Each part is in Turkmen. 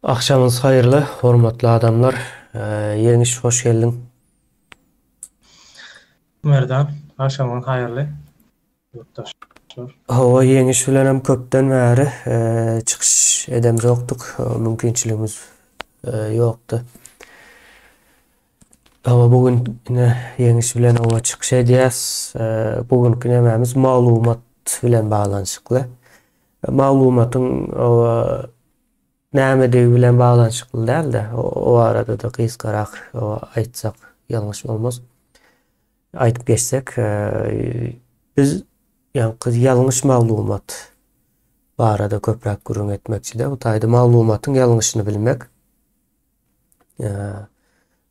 Agşamyňyz haýyrly, hormatly adamlar. Ýeňiş hoş geldiň. Merdan, agşamyň haýyrly, ýurtdaşlar. Hawa, Ýeňiş bilenem köpden bäri çykyş edemzokdyk, mümkinçiligimiz ýokdy. Hawa, bu gün ine Ýeňiş bilen hawa çykyş edýäs. Bu günki nemämiz maglumat bilen baglanyşykly. Maglumatyň hawa nämedigi bilen baglanyşykly däl-de, o barada-da gysgarak aýtsak ýalňyş bolmaz. Aýdyp geçsek, biz ýaňky ýalňyş maglumat barada köpräk gürrüň etmekçi-de. Bu taýda maglumatyň ýalňyşyny bilmek.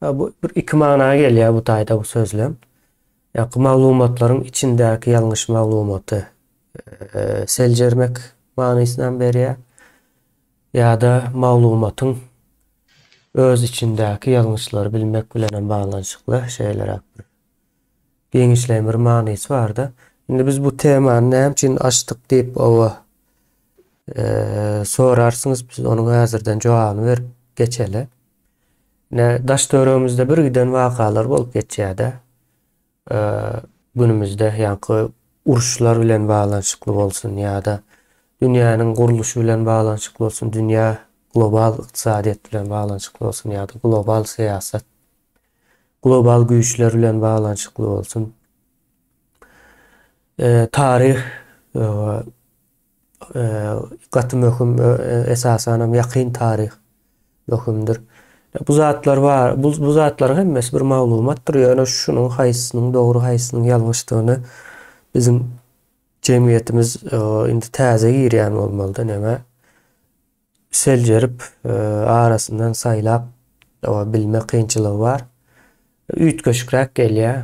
Bu bir iki mana gelýär bu taýda bu sözlem. Ýaňky maglumatlaryň içindäki ýalňyş maglumaty seljermek manysynam berýär. Ýa-da maglumatyň öz içindäki ýalňyşlary bilmek bilenem baglanyşykly şeýleräk bir giňişleýin bir manysy barda. Indi biz bu temany näme üçin açdyk diýip oba sorarsyňyz, biz onuň häzirden jogabyny berip geçeli. Ine, daş-töweregimizde bir giden wakalar bolup geçýär-de. Günümizde ýaňky uruşlar bilen baglanyşykly bolsun ýa-da dünýäniň gurluşy bilen baglanyşykly bolsun, dünýä global ykdysadyýet bilen baglanyşykly bolsun ýa-da global syýasat, global güýçler bilen baglanyşykly bolsun. Taryh gaty möhüm, esasanam ýakyn taryh möhümdir. Bu zatlar bar, bu, bu zatlaryň hemmesi bir maglumatdyr, ýöne şunuň haýsysynyň dogry, haýsysynyň ýalňyşdygyny biziň jemgyýetimiz indi täze girýän bolmalyda näme seljerip, arasyndan saýlap bilme kynçylygy bar. Üýtgeşikräk gelýär.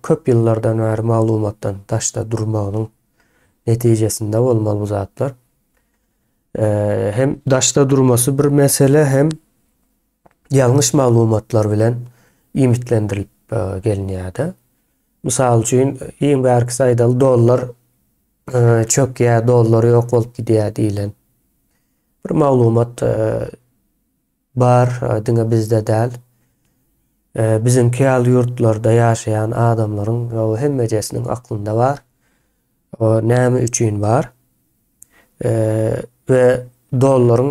Köp ýyllardan bäri maglumatdan daşda durmagynyň netijesinde bolmaly bu zatlar. Hem daşda durmasy bir mesele, hem ýalňyş maglumatlar bilen iýmitlendirilip gelinýär-de. Mysal üçin, iň bärkisi aýdaly, dollar çökýär, dollar ýok bolup gidýär diýlen bir maglumat Bar, diňe bizde däl. Biziňki ýaly ýurtlarda ýaşaýan adamlaryň hemmejesiniň aklynda bar. O näme üçin bar? We dollaryň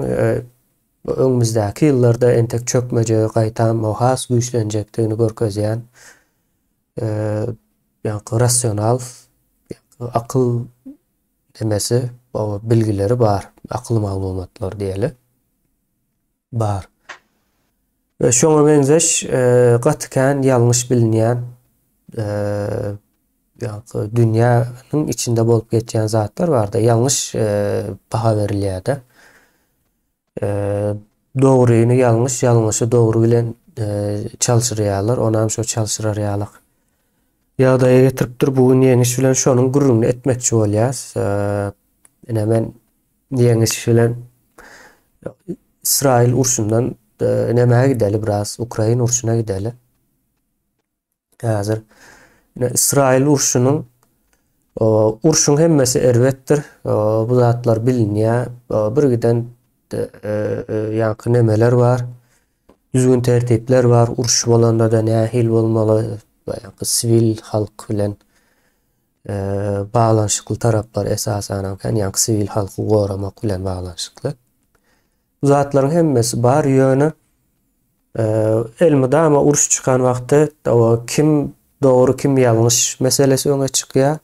öňümizdäki ýyllarda entek çökmejegi, gaýtam has güýçlenjekdigini görkezýän ýaňky rasional akyl demesi, bilgileri bar, akyl maglumatlary diýeli. Bar. We şoňa meňzeş gaty kän ýalňyş bilinýän ýaňky dünýäniň içinde bolup geçýän zatlar barda ýalňyş baha berilýär-de. Dogryny ýalňyş, ýalňyşy dogry bilen çalşyrýarlar. Onam şo çalşyrar ýalyk ýagdaýa getiripdir. Bu gün ýeňiş bilen şonuň gürrüňini etmekçi bolýas. Ine men Ýeňiş bilen Ysraýyl urşundan nämä gideli biraz Ukraina urşuna gideli. Häzir Ysraýyl urşunyň urşuň hemmesi erbetdir. Bu zatlar bilinýär. Bir giden ýaňky nemeler bar. Düzgün tertipler bar. Uruş bolanda-da nähili bolmaly? Ýaňky siwil halk bilen baglanyşykly taraplar esasanam kän, ýagny siwil halky goramak bilen baglanyşykly. Bu zatlaryň hemmesi bar, ýöne elmydama uruş çykan wagty kim dogry, kim ýalňyş meselesi öňe çykýar.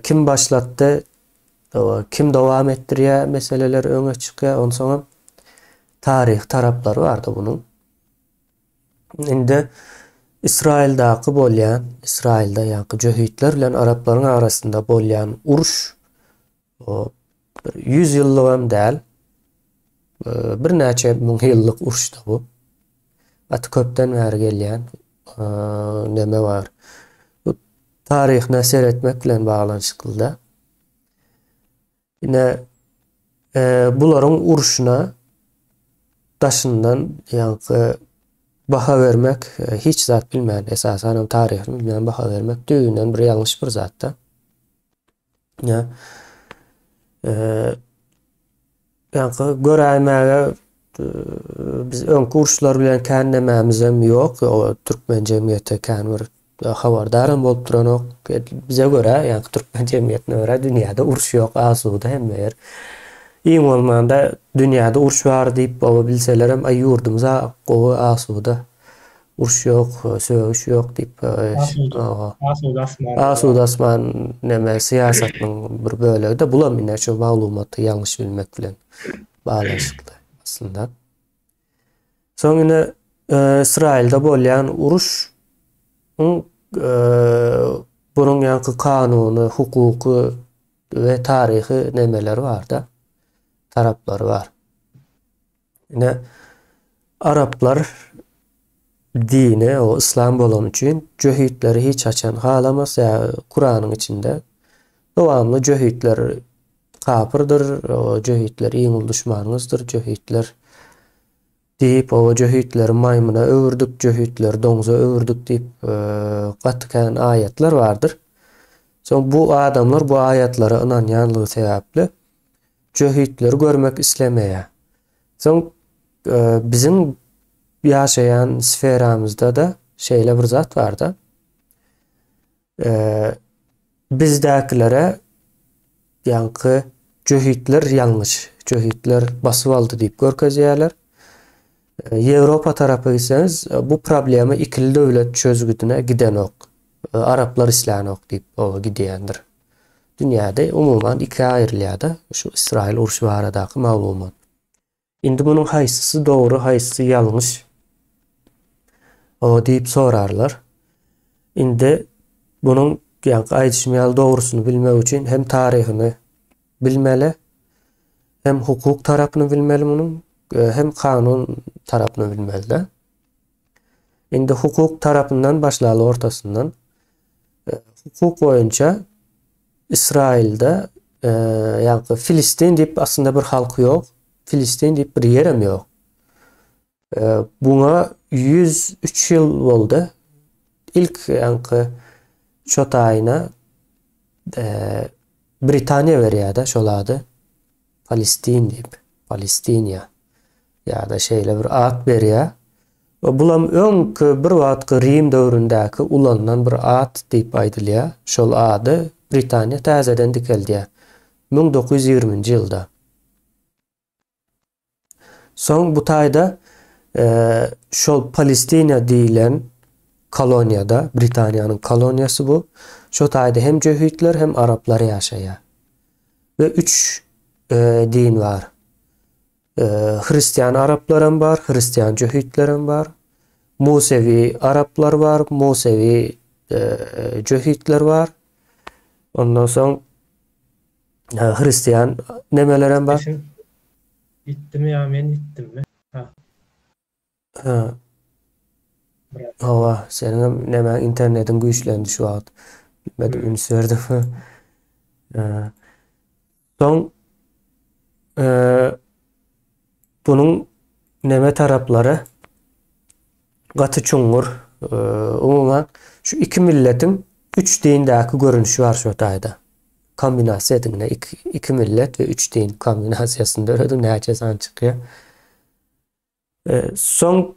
Kim başlatdy, kim dowam etdirýär meseleler öňe çykýar. Onsoňam taryhy taraplary bardy bunuň. Indi Ysraýyldaky bolýan, Ysraýylda ýaňky jöhitler bilen araplaryň arasynda bolýan uruş o bir 100 ýyllygam däl. Birnäçe müň ýyllyk uruşda bu. Gaty köpden bäri gelýän neme bar. Bu taryhyna seretmek bilen baglanyşyklyda. Ine, bularyň urşuna daşyndan ýaňky baha bermek, hiç zat bilmän, esasanam taryhyny bilmän baha bermek düýbünden bir ýalňyş bir zatda. Ýa ýaňky göräýmäge. Biz öňki uruşlar bilen kän nemämizem ýok. O türkmen jemgyýeti kän bir habardaram bolup duranok. Bize görä, ýagny türkmen jemgyýetine görä dünýäde uruş ýok, asuda hemme ýer. Iň bolmanda dünýäde uruş bar diýip oba bilselerem, aý ýurdumyz-a gowy asuda. Uruş ýok, sögüş ýok diýip, Asuda asman. Asuda asman neme syýasatynyň bir bölegi-de bulam ine şu maglumaty ýalňyş bilmek bilen baglanyşykly aslynda. Soň ine Ysraýylda bolýan uruş bunuň ýaňky kanuny, hukuky we taryhy nemeleri bar-da, taraplary bar. Ine araplar dini o yslam bolany üçin jöhitleri hiç haçan halamaz, ýa Kuranyň içinde dowamly jöhitler kapyrdyr, jöhitler iň uly duşmanyňyzdyr, jöhitler diýip, o jöhitleri maýmyna öwürdik, jöhitleri doňza öwürdik diýip, gaty kän aýatlar bardyr. Soň bu adamlar bu aýatlara ynanýanlygy sebäpli jöhitleri görmek islemeýär. Soň biziň ýaşaýan sferamyzda-da şeýle bir zat bar-da. Bizdäkilere ýaňky jöhitler ýalňyş, jöhitler basyp aldy diýip görkezýärler. Ýewropa tarapa gitseňiz, bu problema ikili döwlet çözgüdine gidenok. Araplar islänok diýip oba gidýändir. Dünýäde umuman ikä aýrylýar-da şu Ysraýyl urşy baradaky maglumat. Indi munuň haýsysy dogry, haýsysy ýalňyş o diýip sorarlar. Indi munuň ýaňky aýdyşym ýaly dogrusyny bilmek üçin hem taryhyny bilmeli, hem hukuk tarapyny bilmeli munuň, e, hem kanun tarapyny bilmeli-de. Indi hukuk tarapyndan başlaly ortasyndan. E, hukuk boýunça Ysraýylda ýagny Filistin diýip aslynda bir halk ýok. Filistin diýip bir ýerem ýok. Buňa 103 ýyl boldy. Ilk ýaňky şo taýyna Britaniýa berýär-de şol ady. Palestin diýip, Palestiniýa ýa-da şeýle bir at berýär. We bulam öňki bir wagtky Rim döwründäki ulanylan bir at diýip aýdylýar. Şol ady Britaniýa täzeden dikeldýär. 1920-nji ýylda. Soň bu taýda şol Palestina diýlen koloniýada, Britaniýanyň koloniýasy bu. Şo taýda hem jöhitler, hem araplar ýaşaýar. We üç din bar. Hristian araplaram bar, hristian jöhitlerem bar. Musewi araplar bar, musewi jöhitler bar. Ondan soň hristian nemelerem bar. Sesiň ýitdimi ýa men ýitdimmi? Ha. Ha. Hawa, seniňem näme internetiň güýçlendi şu wagt. Bilmedim, üns berdim. Soň bunuň neme taraplary gaty çuňňur. Umuman, şu iki milletiň üç dindäki görnüşi bar şu taýda. Kombinasiýa ediň, ine, iki millet we üç din kombinasiýasyny dörediň, näçe san çykýar. Soň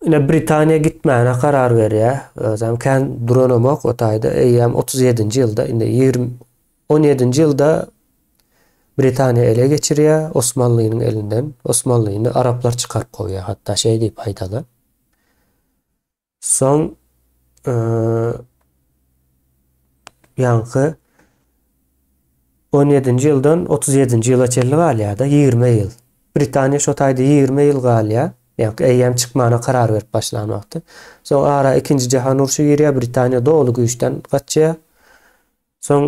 ine Britaniýa gitmäne karar berýär. Özem kän duranamok o taýda. Eýýäm 37-nji ýylda, indi 20 17-nji ýylda Britaniýa ele geçirýär Osmanlynyň elinden. Osmanlyny araplar çykaryp goýýar, hatda şeý diýip aýdaly. Soň ýaňky 17-nji ýyldan 37-nji ýyla çenli galýar-da, 20 ýyl. Britaniýa şo taýda 20 ýyl galýar. Ýaňky eýýäm çykmana karar berip başlan wagty. Soň ara Ikinji jahan urşy girýär, Britaniýa doly güýçden gaçýar. Soň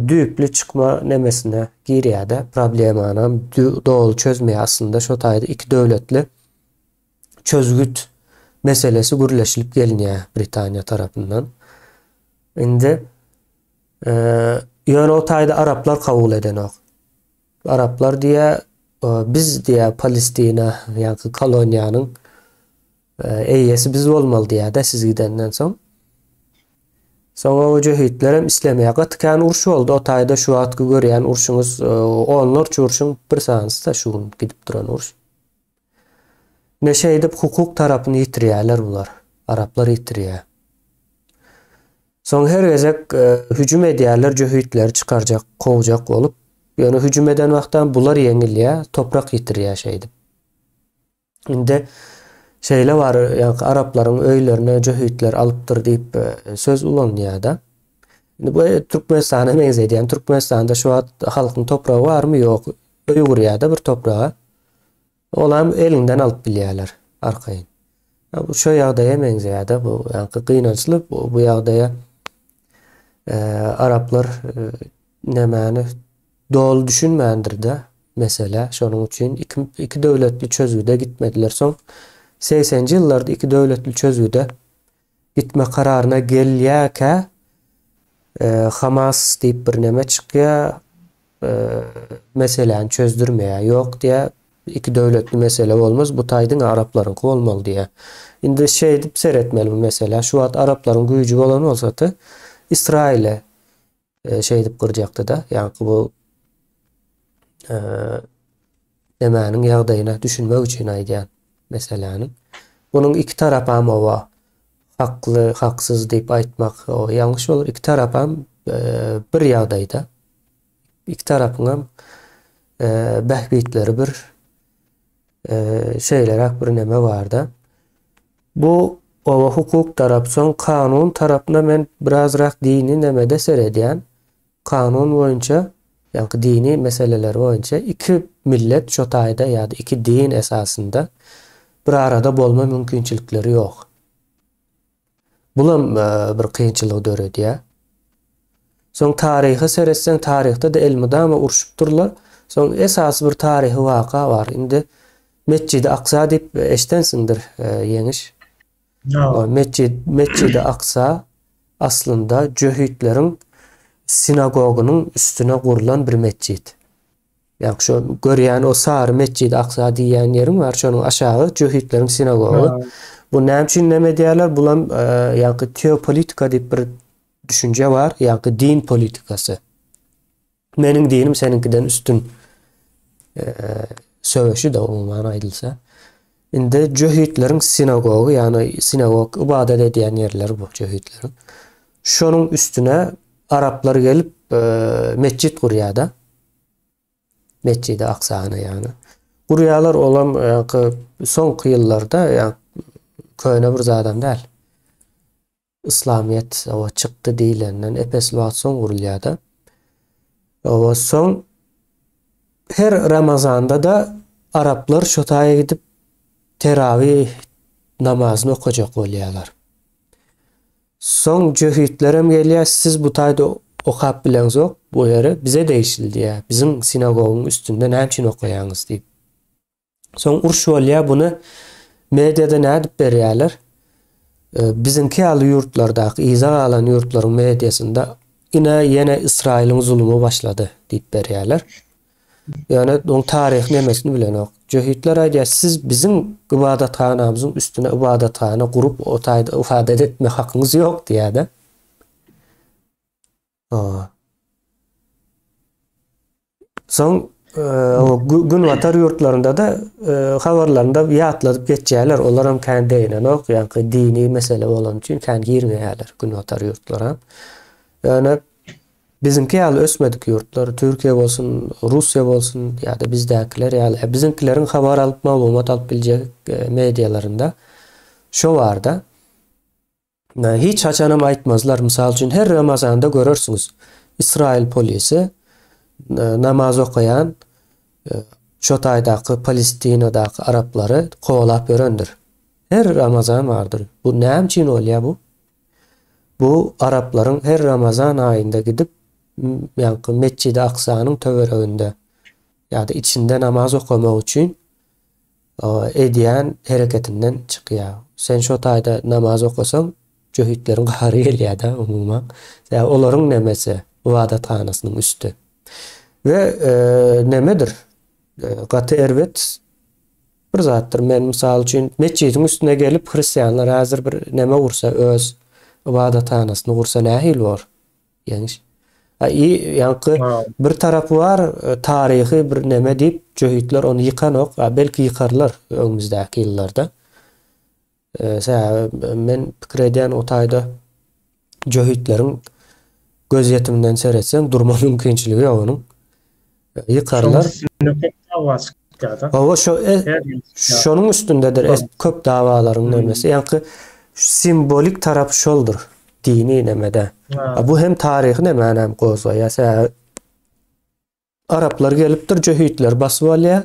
düýpli çykma nemesine girýär-de, problemanam doly çözmeýär aslynda şo taýda iki döwletli çözgüt meselesi gürleşilip gelinýär Britaniýa tarapyndan. Indi ýöne o taýda araplar kabul edenok. Araplar diýýär, biz diýýär Palestina, ýagny koloniýanyň eýesi biz bolmaly diýýär-de siz gidenden soň. Soň o jöhitler hem islemeýär. Gaty kän uruş boldy o taýda şu wagtky görýän urşuňyz onlarça urşuň bir sanysy-da şu gün gidip duran uruş. Ine şeýdip hukuk tarapyny ýitirýärler bular. Araplar ýitirýär. Soň her gezek hüjüm edýärler jöhitleri çykarjak, kowjak bolup. Ýöne hüjüm eden wagtam bular ýeňilýär, toprak ýitirýär şeýdip. Indi şeýle bar, ýaňky araplaryň öýlerine jöhitler alypdyr diýip söz ulanylýar-da. Indi bu Türkmenistana meňzedýän. Türkmenistanda şu wagt halkyň topragy barmy? Ýok. Öý gurýar-da bir topraga. Olam eliňden alyp bilýärler arkaýyn. Bu şo ýagdaýa meňzeýär-de bu ýaňky gynançly bu ýagdaýa araplar nämäni doly düşünmändir-de meselä. Şonuň üçin iki döwletli çözgüde gitmediler. Soň segsenji ýyllarda iki döwletli çözgüde gitme kararyna gelýärkä Hamas diýip bir neme çykýar, meseläni çözdürmeýär. Ýok diýýär, iki döwletli mesele bolmaz, bu taý diňe araplaryňky bolmaly diýýär. Indi şeýdip seretmeli bu meselä. Şu wagt araplaryň güýji bolan bolsady, Ysraýyla şeýdip gyrjakdy-da. Ýaňky bu nemäniň ýagdaýyna düşünmek üçin aýdýan meseläniň. Bunuň iki tarapam oba hakly, haksyz diýip aýtmak ýalňyş bolar. Iki tarapam bir ýagdaýda. Iki tarapyňam bähbitleri bir. Şeýleräk bir neme barda. Bu oba hukuk tarap, soň kanun tarapyna men birazrak dini nemede seredýän. Kanun boýunça, ýaňky dini meseleler boýunça iki millet şo taýda ýa-da iki din esasynda bir arada bolma mümkinçilikleri ýok. Bulam bir kynçylygy döredýär. Soň taryha seretseň, taryhda-da elmydama urşup durlar. Soň esasy bir taryhy waka bar. Indi Metjidi Aksa diýip eşdensiňdir, Ýeňiş. Metjid, Metjidi Aksa aslynda jöhitleriň sinagogynyň üstüne gurlan bir metjit. Ýagny şo görýän o sary Metjidi Aksa diýýän ýeriň bar, şonuň aşagy jöhitleriň sinagogy. Bu näme üçin näme edýärler? Bulam ýagny teopolitika diýip bir düşünje bar, ýagny din politikasy. Meniň dinim seniňkiden üstün söweşi-de umuman aýdylsa. Indi jöhitleriň sinagogy, ýagny sinagog ybadat edýän ýerleri bu jöhitleriň. Şonuň üstüne araplar gelip metjit gurýar-da. Metjidi Aksany ýagny. Gurýarlar olam soňky ýyllarda ýa köne bir zadam däl. Yslamyýet oba çykdy diýlenden ep-esli wagt soň gurulýar-da. Oba soň her Ramazanda-da araplar şo taýa gidip terawi namazyny okajak bolýarlar. Soň jöhitlerem gelýär, siz bu taýda okap bileňzok, bu ýere bize degişli diýýär. Biziň sinagogyň üstünde näme üçin okaýaňyz diýip. Soň uruş bolýar, buny mediada nädip berýärler? Biziňki ýaly ýurtlardaky, yza galan ýurtlaryň mediasynda ine ýene Ysraýylyň zulumy başlady diýip berýärler. Ýöne oň taryhy nemesini bilenok. Jöhitler aýdýar, siz biziň ybadathanamyzyň üstüne ybadathana gurup o taýda ybadat etme hakyňyz ýok diýýär-de. Soň Günbatar ýurtlarynda-da habarlarynda ýatladyp geçýärler. Olaram kän deginenok, ýaňky dini mesele bolany üçin kän girmeýärler Günbatar ýurtlaram. Ýöne biziňki ýaly ösmedik ýurtlar, Türkiýe bolsun, Russiýa bolsun ýa-da bizdäkiler ýaly, biziňkileriň habar alyp, maglumat alyp biljek medialarynda şo barda. Hiç haçanam aýtmazlar. Mysal üçin, her Ramazanda görersiňiz, Ysraýyl polisi namaz okaýan şo taýdaky Palestinadaky araplary kowalap ýörendir. Her Ramazan bardyr. Bu näme üçin bolýar bu? Bu araplaryň her Ramazan aýynda gidip, ýaňky Metjidi Aksanyň töwereginde ýa-da içinde namaz okamak üçin edýän hereketinden çykýar. Sen şo taýda namaz okasaň, jöhitleriň gahary gelýär-de umuman. Sebäbi olaryň nemesi, ybadathanasynyň üsti. We nemedir? Gaty erbet bir zatdyr. Men mysal üçin metjidiň üstüne gelip hristianlar häzir bir neme gursa, öz ybadathanasyny gursa nähili bor? Ýeňiş. Ýaňky bir tarapy bar, taryhy bir neme diýip, jöhitler ony ýykanok, a belki ýykarlar öňümizdäki ýyllarda. Sebäbi men pikir edýän o taýda jöhitleriň gözýetiminden seretseň durma mümkinçiligi ýok onuň. Ýykarlar. Şonuň üstünde köp dawa çykýar-da. Hawa, şo şonuň üstündedir köp dawalaryň nemesi. Ýaňky simbolik tarapy şoldur dini nemede. Bu hem taryhy nemäni hem gozgaýar. Sebäbi Araplar gelipdir, jöhitleri basyp alýar.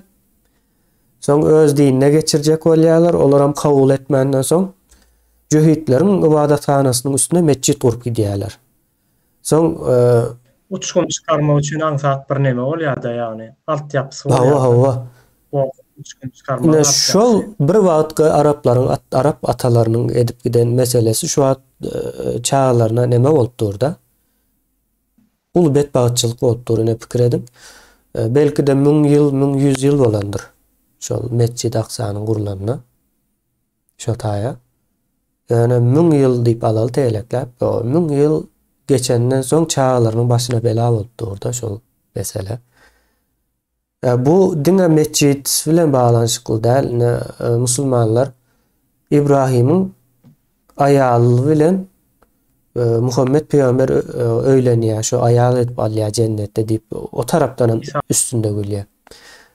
Soň öz dinine geçirjek bolýarlar, olaram kabul etmänden soň jöhitleriň ybadathanasynyň üstüne metjit gurup gidýärler. Soň Uçgun çykarmak üçin aňsat bir neme bolýar-da, ýagny altyapysy bolýar. Hawa, hawa. Uçgun çykarmak. Ine şol bir wagtky araplaryň arap atalarynyň edip giden meselesi şu wagt çagalaryna neme bolup dur-da. Uly betbagtçylyk bolup dur ine pikir ediň. Belki-de müň ýyl, 1100 ýyl bolandyr. Şol Metjidi Aksanyň gurlanyna. Şo taýa. Ýöne müň ýyl diýip alaly tegelekläp, müň ýyl geçenden soň çagalarynyň başyna bela bolup dur-da şol mesele. Bu diňe metjit bilen baglanyşykly däl, ine musulmanlar Ibrahimiň aýaly bilen Muhammet pygamber öýlenýär, şo aýal edip alýar jennetde diýip, o tarapdan hem üstünde gülýär.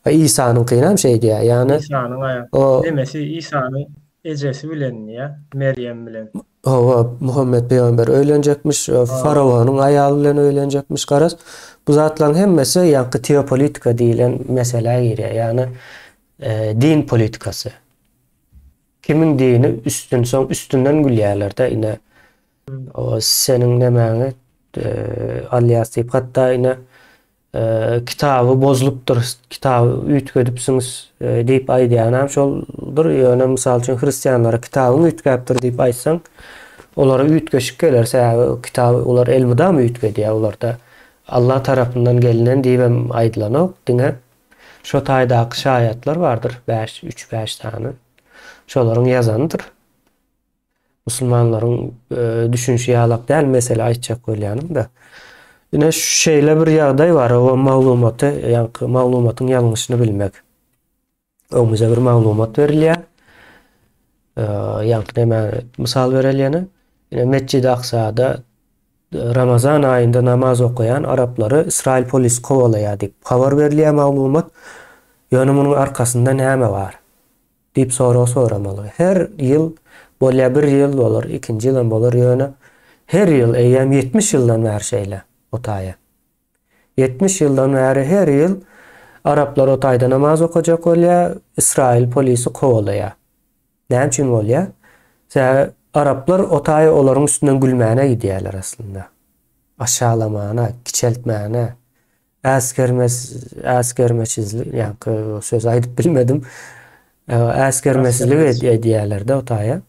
Isanyňkynam şeýdýär, ýagny Isanyň aýal nemesi Isanyň ejesi bilen diýýär, Merýem bilen. Hawa, Muhammet pygamber öýlenjekmiş, faraonyň aýaly bilen öýlenjekmiş, garaz, bu zatlaryň hemmesi ýaňky teopolitika diýlen meselä girýär, ýagny din politikasy. Kimiň dini üstün, soň üstünden gülýärler-de, ine, seniň nemäňi alýas diýip, hatda ine, Kitaby bozlupdyr, kitaby üýtgedipsiňiz diýip aýdýanam şoldur. Ýöne mysal üçin hristianlara kitabyň üýtgäpdir diýip aýtsaň, olara üýtgeşik geler. Sebäbi kitaby olar elmydama üýtgedýär. Olarda Allah tarapyndan gelinen diýibem aýdylanok. Diňe şo taýdaky şaýatlar bardyr, bäş, üç-bäş sany. Şolaryň ýazanydyr. Musulmanlaryň düşünşi ýalak däl mesele aýtjak bolýanym-da. Ine şeýle bir ýagdaý bar, o maglumaty, ýaňky maglumatyň ýalňyşyny bilmek. Öňümize bir maglumat berilýär. Ýaňky näme mysal bereli ýene. Ine Metjidi Aksada Ramazan aýynda namaz okaýan araplary Ysraýyl polisi kowalaýar diýip habar berilýär maglumat. Ýöne munuň arkasynda näme bar? Diýip sorag soramaly. Her ýyl bolýa bir ýyl bolar, ikinji ýylam bolar ýöne her ýyl eýýäm 70 ýyldan bäri şeýle o taýa. 70 ýyldan bäri her ýyl araplar o taýda namaz okajak bolýa, Ysraýyl polisi kowalaýa. Näme üçin bolýa? Sebäbi araplar o taýa olaryň üstünden gülmäne gidýärler aslynda. Aşaglamana, kiçeltmäne. Äsgermez, äsgermeçizlik, ýaňky sözi aýdyp bilmedim. Äsgermesizlik edýärler-de o taýa.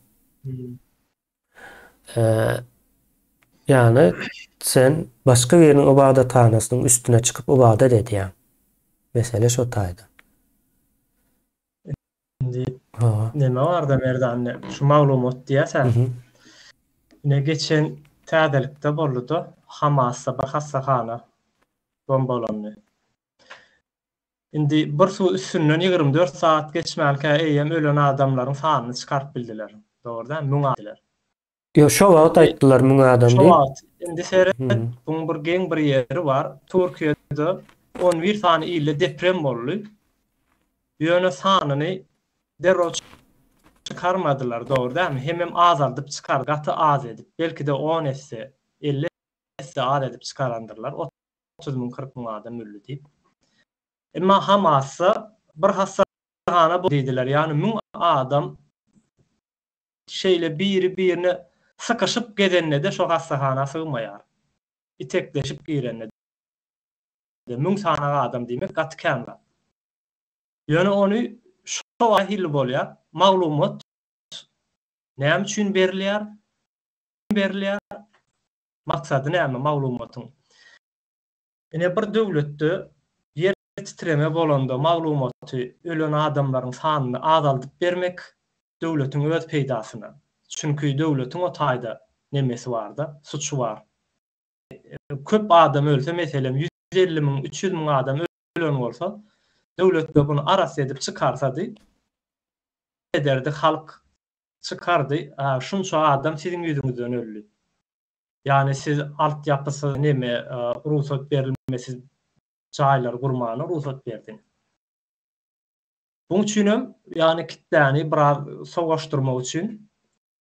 Ýagny sen başga biriniň ybadathanasynyň üstüne çykyp ybadat edýäň. Mesele şo taýda. Indi neme barda Merdan ine şu maglumat diýýäs-ä. Ine geçen täzelikde boldy-da Hamasda bir hassahana bombalandy. Indi bir suw üstünden 24 sagat geçmänkä eýýäm ölen adamlaryň sanyny çykaryp bildiler. Dogry däl, 1000 diýdiler. Ýok, şo wagt aýtdylar 1000 adam diýip. Şo wagt. Indi seret, buň bir geň bir ýeri bar. Türkiýede 11 sany ilde deprem boldy. Ýöne sanyny derrew çykarmadylar, dogry dälmi? Hemem azaldyp çykar, gaty az edip, belki-de on esse, 50 esse az edip çykarandyrlar, 30 müň, 40 müň adam öldi diýip. Emma Hamasda bir hassahana diýdiler, ýagny 1000 adam şeýle biri-birine sykyşyp gezende-de şo hassahana sygmaýar. Itekleşip girende-de. 1000 sany adam diýmek gaty kän zat. Ýöne ony şo nähili bolýar? Maglumat näme üçin berilýär? Berilýär. Maksady näme maglumatyň? Ine bir döwletde ýer titreme bolanda maglumaty ölen adamlaryň sanyny azaldyp bermek döwletiň öz peýdasyna. Çünki döwletiň o taýda nemesi barda, suçy bar. köp adam ölse, meselem, 150 müň, 300 müň adam ölen bolsa, döwletde bunu arassa edip çykarsady, ederdi, halk çykardy, şunça adam siziň ýüzüňizden öldi. Ýagny siz altyapysyz neme rugsat berilmesiz jaýlary gurmana rugsat berdiňiz. Buň üçinem ýagny kitläni biraz sowaşdyrmak üçin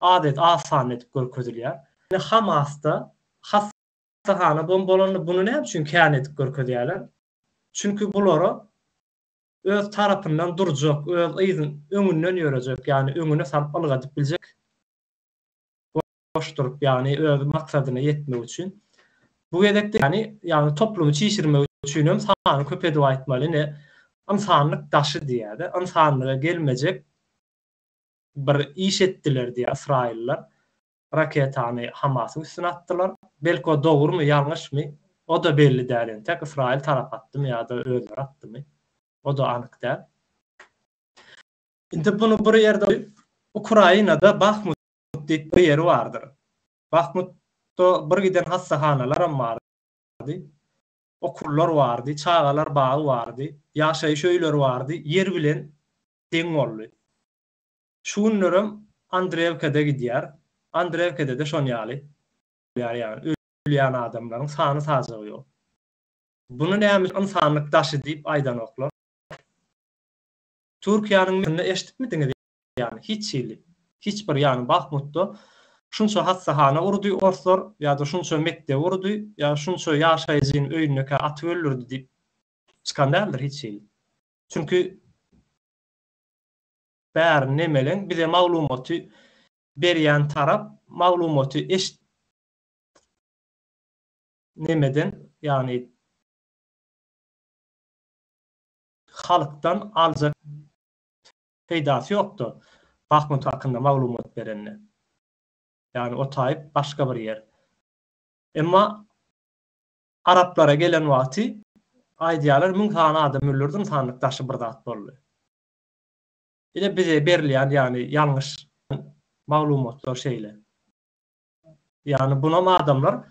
az et az sanly edip görkezilýär. Ine Hamasda hassahana bombalandy buny näme üçin kän edip görkezýärler? Çünki bulara öz tarapyndan durjak, öz yzyn öňünden ýörejek, ýagny öňüne salyp ylgadyp biljek goşduryp, ýagny öz maksadyna ýetmek üçin. Bu gezekde ýagny, ýagny toplumy çişirmek üçinem sany köp edip aýtmaly, ine, ynsanlyk daşy diýýär-de, ynsanlyga gelmejek bir iş etdiler diýýär ysraýyllylar. Raketany Hamasyň üstüne atdylar. Belki o dogrumy, ýalňyşmy, o-da belli däl entek, Ysraýyl tarap atdymy ýa-da özleri atdymy, o-da anyk däl. Indi buny bir ýerde Ukrainada Bahmut diýip bir ýeri bardyr. Bahmutda bir giden hassahanalaram bardy, okullar bardy, çagalar bagy bardy, ýaşaýyş öýleri bardy, ýer bilen deň boldy. Şu günlerem Andrewkada gidýär. Andrewkada-da şon ýaly bolýar, ýagny ölýän adamlaryň sany-sajagy ýok. Buny näme üçin ynsanlyk daşy diýip aýdanoklar? Türkiýäniň mende eşidipmidiňiz ýagny hiç hili, hiç bir ýagny Bahmutda şunça hassahana urdy orslar ýa-da şunça mekdebi urdy ýa şunça ýaşaýjyny öýündekä atyp öldürdi diýip çykan däldir hiç hili. Çünki bäri nemeleň bize maglumaty berýän tarap maglumaty eşit nemeden ýagny halkdan aljak peýdasy ýokda Bahmut hakynda maglumat berende. Ýagny o taýyp başga bir ýer. Emma araplara gelen wagty aýdýarlar 1000 sany adam öldürdi, ynsanlyk daşy bir zat boldy. Ine bize berilýän ýagny ýalňyş maglumatlar şeýle. Ýagny bunam adamlar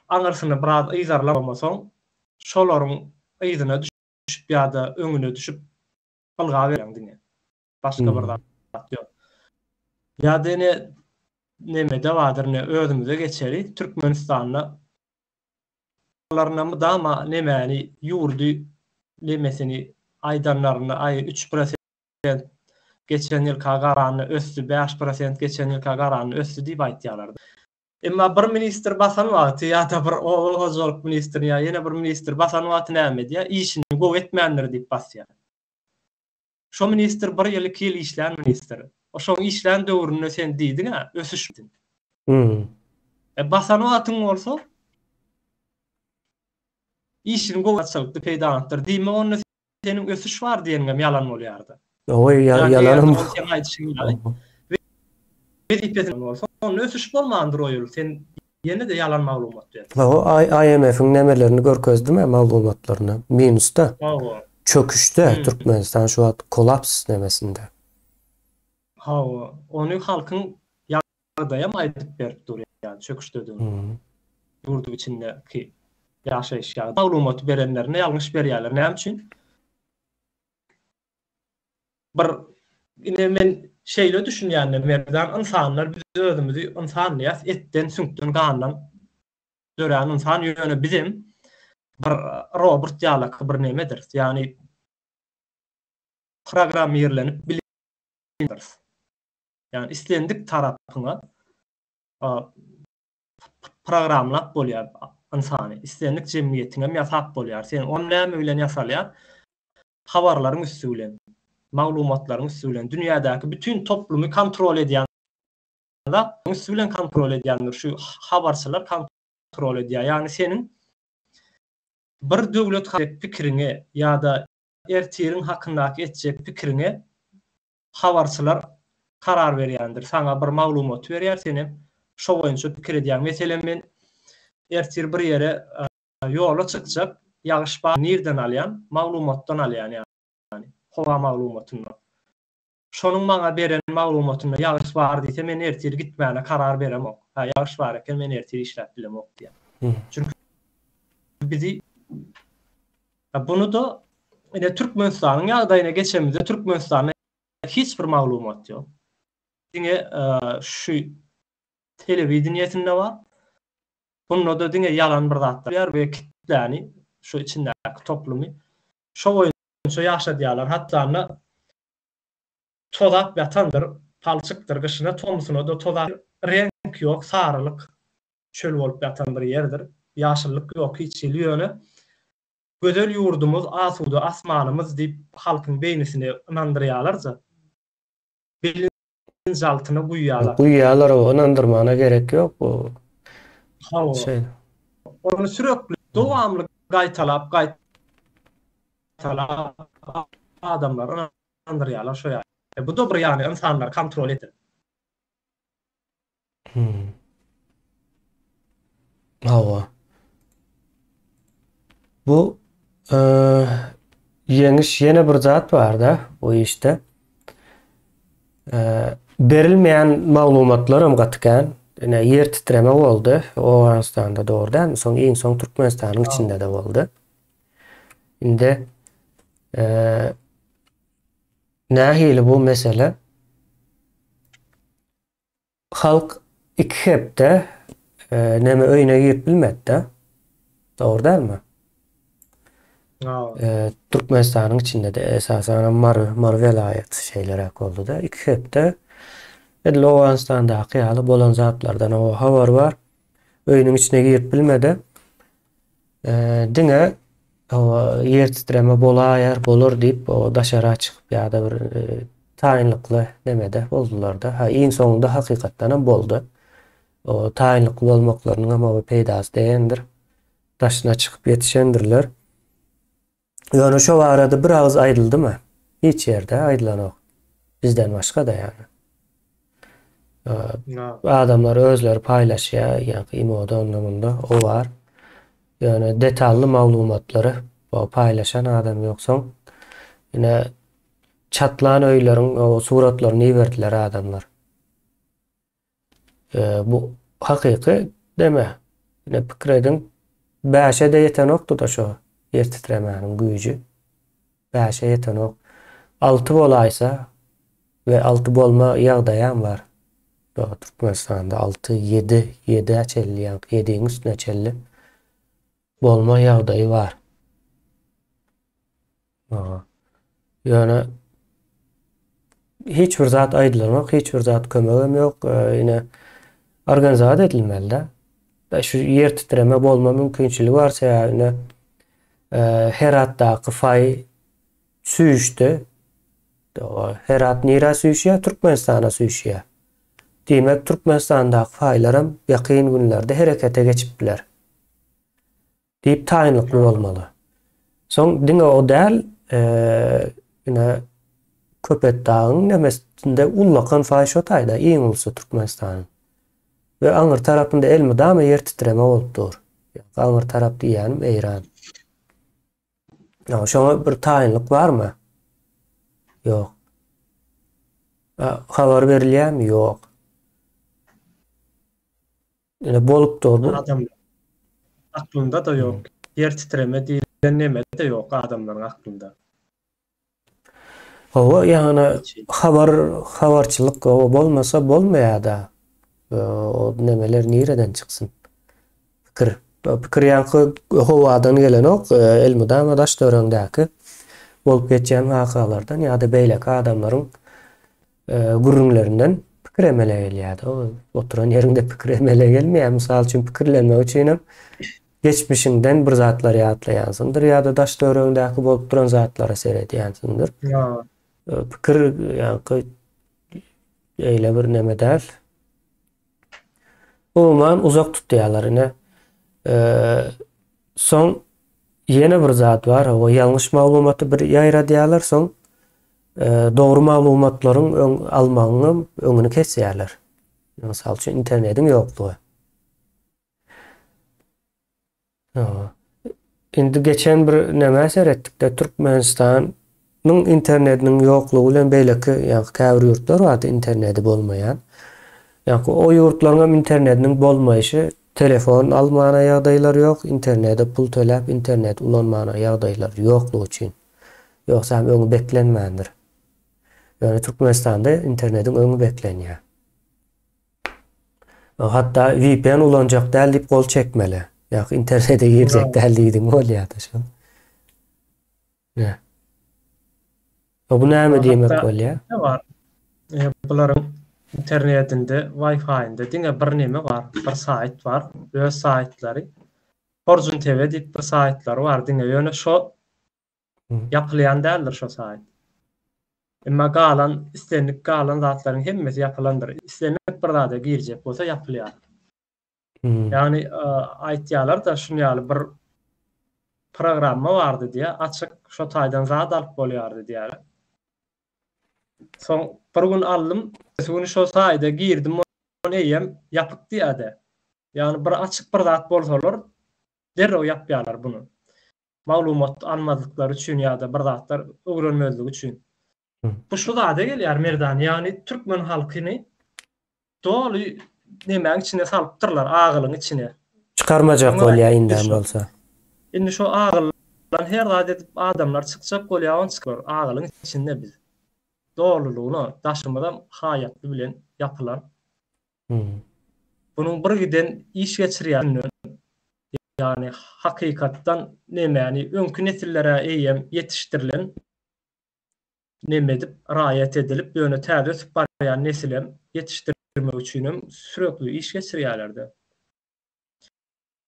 aňyrsyny biraz yzarlamasoň şolaryň yzyna düşüp ýa-da öňüne düşüp ylgaberýäň diňe. Başga bir zat ýok. Ýa-da ine nemede bardyr ine özümize geçeli Türkmenistanda Laryna mydama nemäni ýurdy nemesini aýdanlarynda aý üç prosent geçen ýylka garanda ösdi bäş prosent geçen ýylka garanda ösdi diýip aýtýalardy. Emma bir ministr basan wagty ýa-da bir oba hojalyk ministrini ýa ýene bir ministr basan wagty näme edýär işini gowy etmändir diýip basýar. Şo ministr bir ýyl iki ýyl işlän ministr. Şoň işlän döwründe sen diýdiň-ä ösüş diýip. E basan wagtyň bolsa işini gowy açylykdy peýdalanypdyr. Diýmek onda seniň ösüş bar diýeniňem ýalan bolýardy. Oý ýalanam. Seň aýdyşyň ýaly. Wezipesinde bolsa onda ösüş bolmandyr o ýyl. Sen ýene-de ýalan maglumat berdiň. Hawa IMF-iň nemelerini görkezdim-ä maglumatlaryny. Minusda. Hawa. Çöküşde Türkmenistan şu wagt kolaps nemesinde. Hawa, ony halkyň ýagdaýam aýdyp berip dur ýa çöküşdedigini. Ýurduň içindeki ýaşaýyş ýagdaýy. Maglumaty berenlerine ýalňyş berýärler. Näme üçin? Bir ine men şeýle düşünýän Merdan ynsanlar biz özümizi ynsan diýýäs etden süňkden gandan dörän ynsan ýöne bizem bir robot ýalaky bir nemedir ýagny programmirlenip bilindiris ýagny islendik tarapyňa programlap bolýar ynsany islendik jemgyýetiňem ýasap bolýar sen ony näme bilen ýasalýar habarlaryň üsti bilen maglumatlaryň üsti bilen dünýädäki bütin toplumy kontrol edýän zat üsti bilen kontrol edýändir şu habarçylar kontrol edýär ýagny seniň bir döwlet pikiriňe ýa-da ertiriň hakyndaky etjek pikiriňe habarçylar karar berýändir. Saňa bir maglumaty berýär, senem şo boýunça pikir edýäň. Meselem, men ertir bir ýere ýola çykjak, ýagyş bar, nirden alýan? Maglumatdan alýan ýagny, howa maglumatyndan. Şonuň maňa beren maglumatynda ýagyş bar diýse, men ertir gitmäne karar beremok. Ha ýagyş bar eken men ertir işläp bilemok diýýär. Çünki bizi bunu-da ine Türkmenistanyň ýagdaýyna geçemizde Türkmenistanda hiç bir maglumat ýok. Diňe şu telewideniýesinde bar. Bunda-da diňe ýalan bir zatlar bar we kitläni şu içindäki toplumy şo boýunça ýaşadýarlar. Hatda tozap ýatandyr, palçykdyr, gyşyna, tomsuna-da tozap, reňk ýok, sarylyk, çöl bolup ýatan bir ýerdir. Ýaşyllyk ýok hiç hili, ýöne gözel ýurdumyz, asuda asmanymyz diýip halkyň beýnisine ynandyrýarlar-da. Bilinjaltyna guýýarlar. Guýýarlar, o ynandyrmana gerek ýok bu. Hawa. Şeýle. Ony sürekli, dowamly gaýtalap, gaýtalap adamlary ynandyrýarlar şo ýaly. Bu-da bir ýany ynsanlary kontrol edip. Hmm. Hawa. Bu e, ýeňiş ýene bir zat bar-da bu işde. E, berilmeýän maglumatlar hem gaty kän. Ine ýer titreme boldy Owganystanda dogry dälmi? Soň iň soň Türkmenistanyň içinde-de boldy. Indi e, nähili bu mesele? Halk iki hepde neme öýüne girip bilmedi-de. Dogry dälmi? Türkmenistanyň içinde-de esasanam Mary, Mary welaýaty şeýleräk boldy-da. Iki hepde edil Owganystandaky ýaly bolan zatlardan o habar bar. Öýüniň içine girip bilmedi. Diňe ýer titreme bolaýar, bolar diýip, daşara çykyp ýa-da bir taýynlykly nemede boldular-da. Ha, iň soňunda hakykatdan hem boldy. O taýynlykly bolmaklarynyň hem oba peýdasy degendir. Daşyna çykyp ýetişendirler. Ýöne şo barada bir agyz aýdyldymy? Hiç ýerde aýdylanok. Bizden başga-da ýagny. Adamlar özleri paýlaşýar, ýaňky imoda onda munda o bar. Ýöne detally maglumatlary paýlaşan adam ýok. Soň ine çatlan öýleriň suratlaryny iberdiler adamlar. Bu hakyky deme. Ine pikir ediň, bäşe-de ýetenokdy-da şo ýer titremäniň güýji. Bäşe ýetenok. Alty bolaýsa we alty bolma ýagdaýam bar. Türkmenistanda alty, ýedi, ýedä çenli ýaňky ýediň üstüne çenli bolma ýagdaýy bar. Ýöne hiç bir zat aýdylanok, hiç bir zat kömegem ýok. Ine organizat edilmeli-de. Şu ýer titreme bolma mümkinçiligi bar, sebäbi ine Heratdaky faý süýşdi. Herat nirä süýşýär? Türkmenistana süýşýär. Diýmek, Türkmenistandaky faýlaram ýakyn günlerde herekete geçip biler. Diýip taýynlykly bolmaly. Soň diňe o däl, ine Köpetdagyň nemesinde ullakan faý şo taýda, iň ulusy Türkmenistanyň. We aňyr tarapynda elmydama ýer titreme bolup dur. Aňyr tarap diýýänim Eýran. Şoňa bir taýynlyk barmy? Ýok. Habar berilýärmi? Ýok. Ine bolup dur bu. Adam aklynda-da ýok. Ýer titreme diýlen neme-de ýok adamlaryň aklynda. Hawa, ýagny habar habarçylyk bolmasa bolmaýar-da. O nemeler nireden çyksyn? Pikir. Pikir ýaňky howadan gelenok, elmydama daş-töweregiňdäki bolup geçýän wakalardan ýa-da beýleki adamlaryň gürrüňlerinden pikir emele gelýär. Oturan ýeriňde pikir emele gelmeýär. Mysal üçin, pikirlenmek üçin hem geçmişiňden bir zatlar ýatlaýansyňdyr ýa-da daş-töweregiňdäki bolup duran zatlara seredýänsiňdir. Pikir ýaňky eýle bir neme däl. Umuman uzak tutýarlar ine. Soň ýene bir zat bar, o ýalňyş maglumaty bir ýaýradýarlar, soň dogry maglumatlaryň öň almagyň öňüni kesýärler. Mysal üçin internetiň ýoklugy. Indi geçen bir nämä seretdikde Türkmenistanyň internetiniň ýoklugy bilen beýleki ýa käbir ýurtlar bardy interneti bolmaýan. Ýa o ýurtlaryň hem internetiniň bolmaýşy, telefon almana ýagdaýlary ýok, internete pul töläp internet ulanmana ýagdaýlary ýoklugy üçin. Ýogsa hem öňi beklenmändir. Ýöne Türkmenistanda internetiň öňi beklenýär. Hatda VPN ulanjak däl diýip gol çekmeli. Ýa internete girjek däl diýdiň bolýar-da şol. Ne? Bu näme diýmek bolýar? Bar. E, bularyň internetinde, Wi-Fi-inde diňe bir neme bar, bir saýt bar, öz saýtlary. Fortune TV diýip bir saýtlary bar diňe, ýöne şo ýapylýan däldir şo saýt. Emma galan islendik galan zatlaryň hemmesi ýapylandyr. Islendik bir zada girjek bolsa ýapylýar. Ýagny aýtýarlar-da şun ýaly bir programma bardy diýýär, açyk şo taýdan zat alyp bolýardy diýýärler. Soň bir gün aldym, ertesi güni şo saýda girdim, ony eýýäm ýapyk diýýär-de. Ýagny bir açyk bir zat bolsalar derrew ýapýarlar buny. Maglumat almazlyklary üçin ýa-da bir zatlar öwrenmezligi üçin. Bu şu zada gelýär Merdan, ýagny türkmen halkyny doly nemäň içine salypdyrlar, agylyň içine. Çykarmajak bolýar indem bolsa. Indi şo agyldan her zat edip adamlar çykjak bolýar, ony çykar, agylyň içinde biz. Dolulygyna daşymyzam haýatly bilen ýapylan. Bunuň bir giden iş geçirýän ýagny hakykatdan nemäni öňki nesillere eýýäm ýetişdirilen neme edip, raýat edilip, ýöne täze ösüp barýan nesilem ýetişdirmek üçinem sürekli iş geçirýärler-de.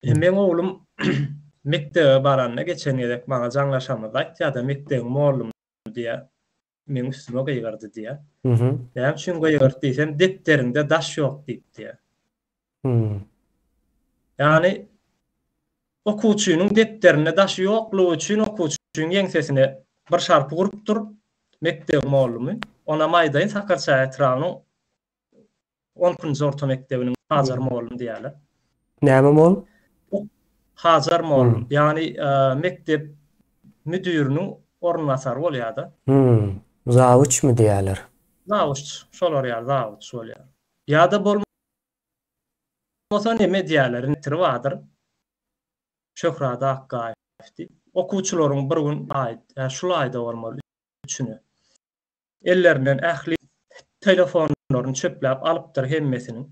Meň oglum mekdebe baranda geçen gezek maňa jaňlaşamyzda aýtýar-da, mekdebiň mollumy diýýär, meň üstüme gygyrdy diýýär. Näme üçin gygyrdy diýsem, depderiňde daş ýok diýip diýýär. Ýagny okuwçynyň depderinde daşy ýoklugy üçin okuwçynyň ýeňsesine bir şarpyk urupdyr mekdebiň mollumy. Onam aýdaýyn Sakarçäge etrabynyň on ikinji orta mekdebiniň Hajar mollum diýýärler. Näme mollum? Hajar mollum. Ýagny mekdep müdiriniň orunbasary bolýar-da. Zawuçmy diýýärler? Zawuç, şolar ýaly zawuç bolýar. Ýa-da bolmasa neme edýärler, intri bardyr, Şöhrat Akgaýew diýip. Okuwçylaryň bir gün aý, hä şul aýda bolmaly, üçüne. Ellerinden ähli telefonlaryny çöpläp alypdyr hemmesiniň.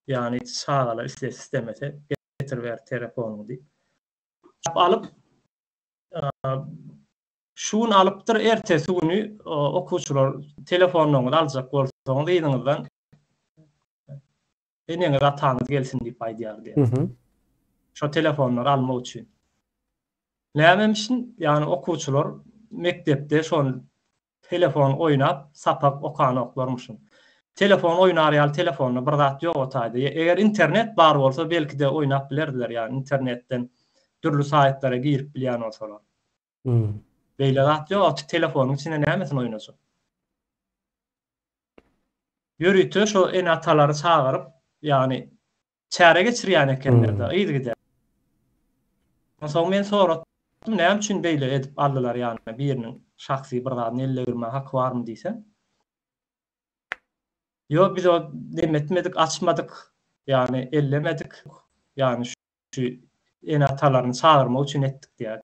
Ýagny çagalar islese islemese getir ber telefonyňy diýip. Alyp, Şu gün alypdyr, ertesi güni okuwçylar telefonlaryňyzy aljak bolsaňyz yzyňyzdan eneňiz ataňyz gelsin diýip aýdýar diýýär. Şo telefonlary almak üçin. Nämemişin, ýagny okuwçylar mekdepde şol telefon oýnap sapak okanoklarmyşyn. Telefon oýnar ýaly telefonda bir zat ýok o taýda. Eger internet bar bolsa belki-de oýnap bilerdiler, ýagny internetden dürli saýtlara girip bilýän bolsalar. Beýle zat ýok, telefonyň içinde nämesini oýnajak? Ýörite şo ene-atalary çagyryp, ýagny çäre geçirýän ekenler-de yzygider. Onsoň men soratdym, näme üçin beýle edip aldylar, ýagny biriniň şahsy bir zadyny elle girmäge haky barmy diýsem. Ýok, biz o neme etmedik, açmadyk, ýagny ellemedik, ýagny şu ene-atalaryny çagyrmak üçin etdik diýýär.